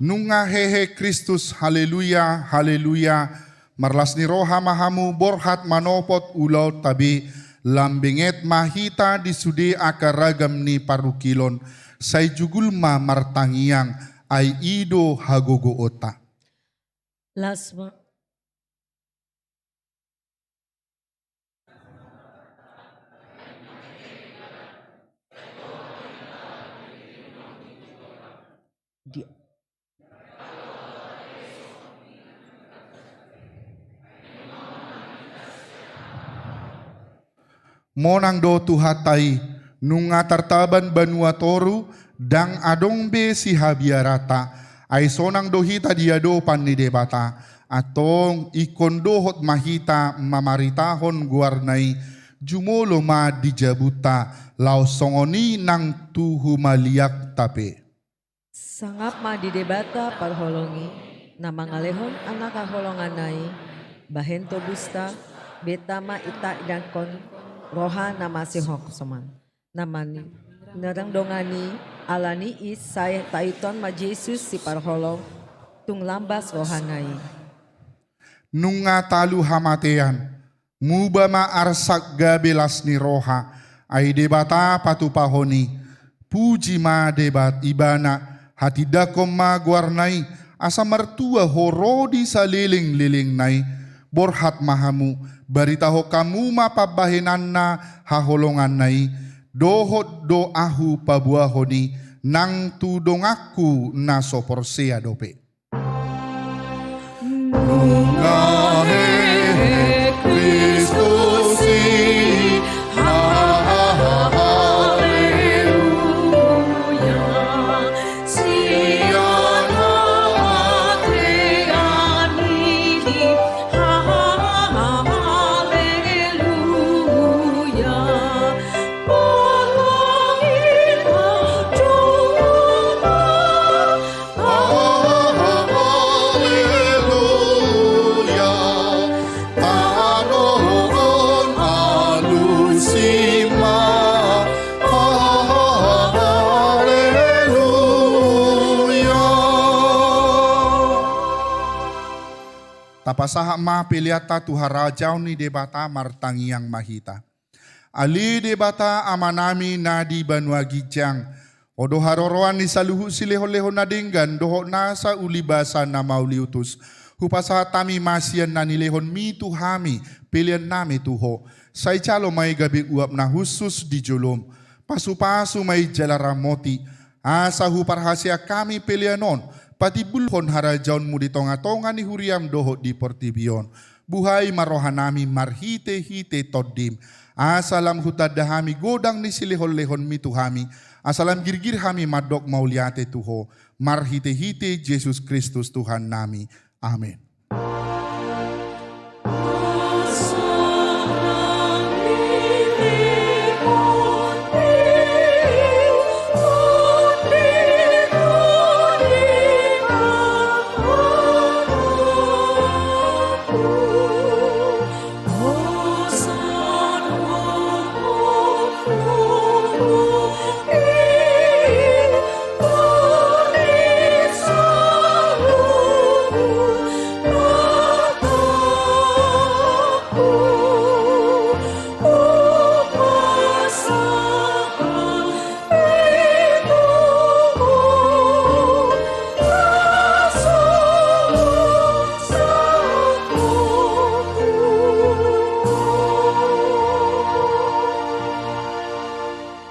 Nunga hehe Kristus, haleluya, haleluya. Marlas ni roha ma hamu, borhat manopot ulaonta be, lam benget ma hita di sude angka ragam ni parungkilon, sai jugul ma martangiang, ai i do hagogoonta. Las ma. Di- Monang do Tuhanta i, nunga tartaban banua toru, ndang adong be sihabiaranta, ai sonang do hita di adopan ni Debata. Antong ingkon dohot ma hita mamaritahon goarna i, jumolo ma di jabunta, laos songon i nang tu humaliangta pe. Sangap ma di Debata parholong i, na mangalehon anak haholonganna i, bahen tobusta, beta ma itakdankon roha na masihosoman, na mani-, na reng dongan i, ala ni i sai taihuthon ma Jesus siparholong, tung lambas rohana i. Nunga talu hamatean, muba ma arsak gabe las ni roha, ai Debata patupahon i. Puji ma Debat-, Ibana, hatindangkon ma goarna i, asa martua ho ro di salelenglelengna i. Borhat ma hamu, baritahon hamu ma pambahenanna haholonganna i, dohot do ahu paboahon i, nang tu donganku na so porsea dope. Nunga hehe Kristus i, ha, ha, ha, haleluya. Sian hamatean i, ha, ha, ha, haleluya. Haleluya. Tano on alusi ma. Haleluya. Tapasahat ma peleanta tu harajaon ni Debata, martangiang ma hita. Ale Debata Amanami na di banua ginjang, Ho do haroroan ni saluhut silehonlehon na denggan dohot nasa ulibasa na mauliutus. Hupasahat hami ma sian na nilehonMi tu hami peleannami tu Ho. Sai jalo ma i gabe uap na hushus di joloM. Pasupasu ma i jala ramoti, asa huparhaseang hami pelean on, patimbulhon harajaonMu di tongatonga ni huriaM dohot di portibi on. Buhai ma rohanami marhitehite TondiM, asa lam hutanda hami godang ni silehonlehonMi tu hami, asa lam girgir hami mandok mauliate tu Ho, marhitehite Jesus Kristus Tuhannami. Amen.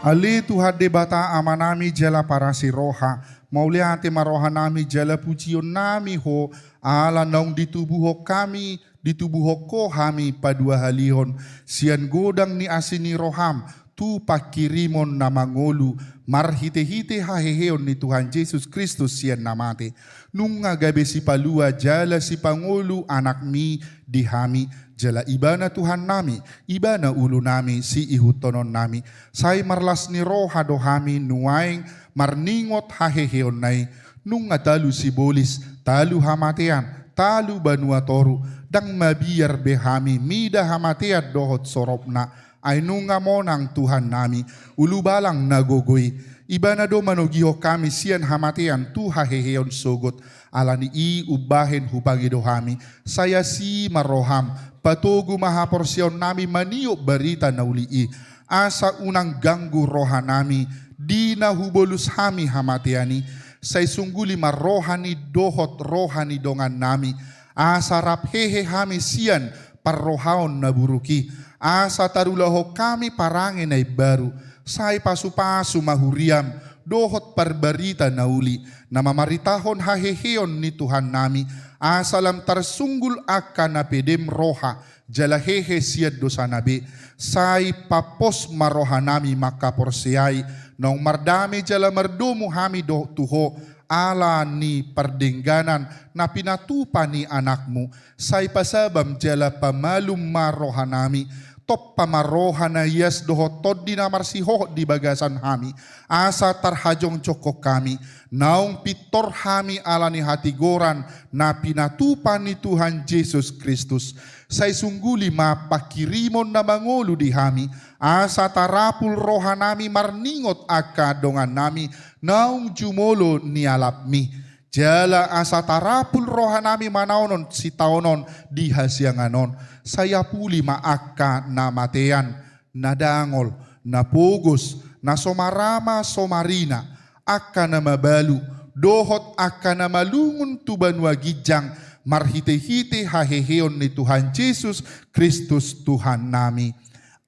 Ale Tuhan Debata Amanami jala parasi roha, mauliate ma rohanami jala pujionnami Ho, ala naung ditubuhon hami, ditubuhon Ho hami paduahalihon sian godang ni asi ni rohaM tu panghirimon na mangolu marhitehite haheheon ni Tuhan Jesus Kristus sian na mate. Nunga gabe sipalua jala sipangolu AnakMi di hami, jala Ibana Tuhannami, Ibana ulunami siihuthononnami. Sai marlas ni roha do hami nuaeng marningot haheheonna i. Nunga talu sibolis, talu hamatean, talu banua toru, ndang mabiar be hami mida hamatean dohot soropna, ai nunga monang Tuhannami, ulubalang na gogo i. Ibana do manogihon hami sian hamatean tu haheheon sogot. Ala ni i umbahen hupangido hami, sai asi ma roham, patogu ma haporseaonnami maniop barita na uli i, asa unang ganggu rohanami di na hubolus hami hamatean i. Sai sungguli ma roha ni dohot roha ni dongannami, asa rap hehe hami sian parrohaon na buruk i, asa tarulahon hami parange na imbaru. Sai pasupasu ma huriam dohot parbarita na uli, na mamaritahon haheheon ni Tuhannami, asa lam tarsunggul angka na pedem roha jala hehe sian dosana be. Sai pampos ma rohanami mangkaporseai, naung mardame jala mardomu hami do tu Ho, ala ni pardengganan na pinatupa ni Anakmu. Sai pasabam jala pamalum ma rohanami, tompa ma roha na ias dohot tondi na marsihohot di bagasan hami, asa tarhajongjongkon hami, naung pintor hami ala ni hatigoran na pinatupa ni Tuhan Jesus Kristus. Sai sungguli ma pangkirimon na mangolu di hami, asa tarapul rohanami marningot angka dongannami naung jumolo nialapmi. Jala asa tarapul rohanami manaonon sitaonon di hasiangan on. Sai apuli ma angka na matean, na dangol, na pogos, na so marama so marina, angka na mabalu, dohot angka na malungun tu banua ginjang, marhitehite haheheon ni Tuhan Jesus Kristus Tuhannami.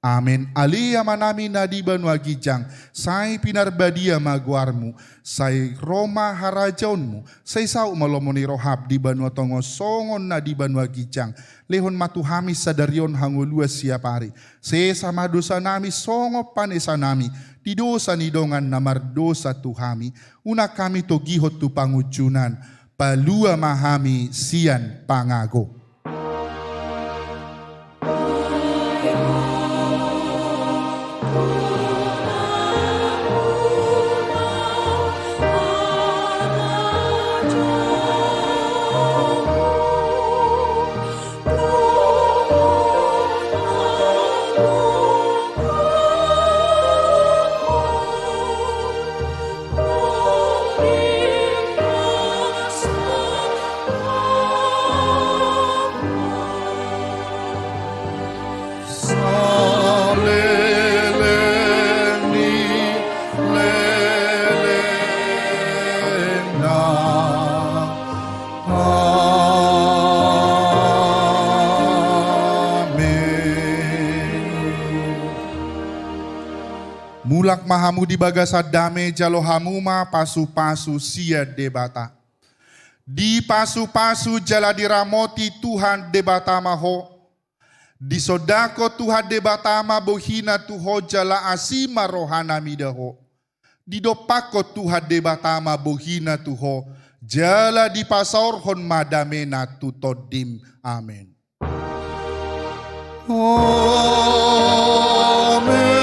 Amen. Ale Amanami na di banua ginjang, sai pinarbadia ma goarmu, sai ro ma harajaonmu, sai saut ma lomo ni roham di banua tonga on songon na di banua ginjang. Lehon ma tu hami sadari on hangoluan siapari. Sesa ma dosanami songon panesanami di dosa ni dongan na mardosa tu hami. Unang hami togihon tu pangunjunan, palua ma hami sian pangago. Saleleng ni lelengna. Amen. Mulak ma hamu di bagasan dame, jalo hamu ma pasupasu sian Debata. Dipasupasu jala diramoti Tuhan Debata ma ho. Disondangkon Tuhan Debata ma bohina tu ho jala asi ma rohana mida ho. Didompakkon Tuhan Debata ma bohina tu ho, jala dipasaorhon ma damena tu tondim. Amen. Amen.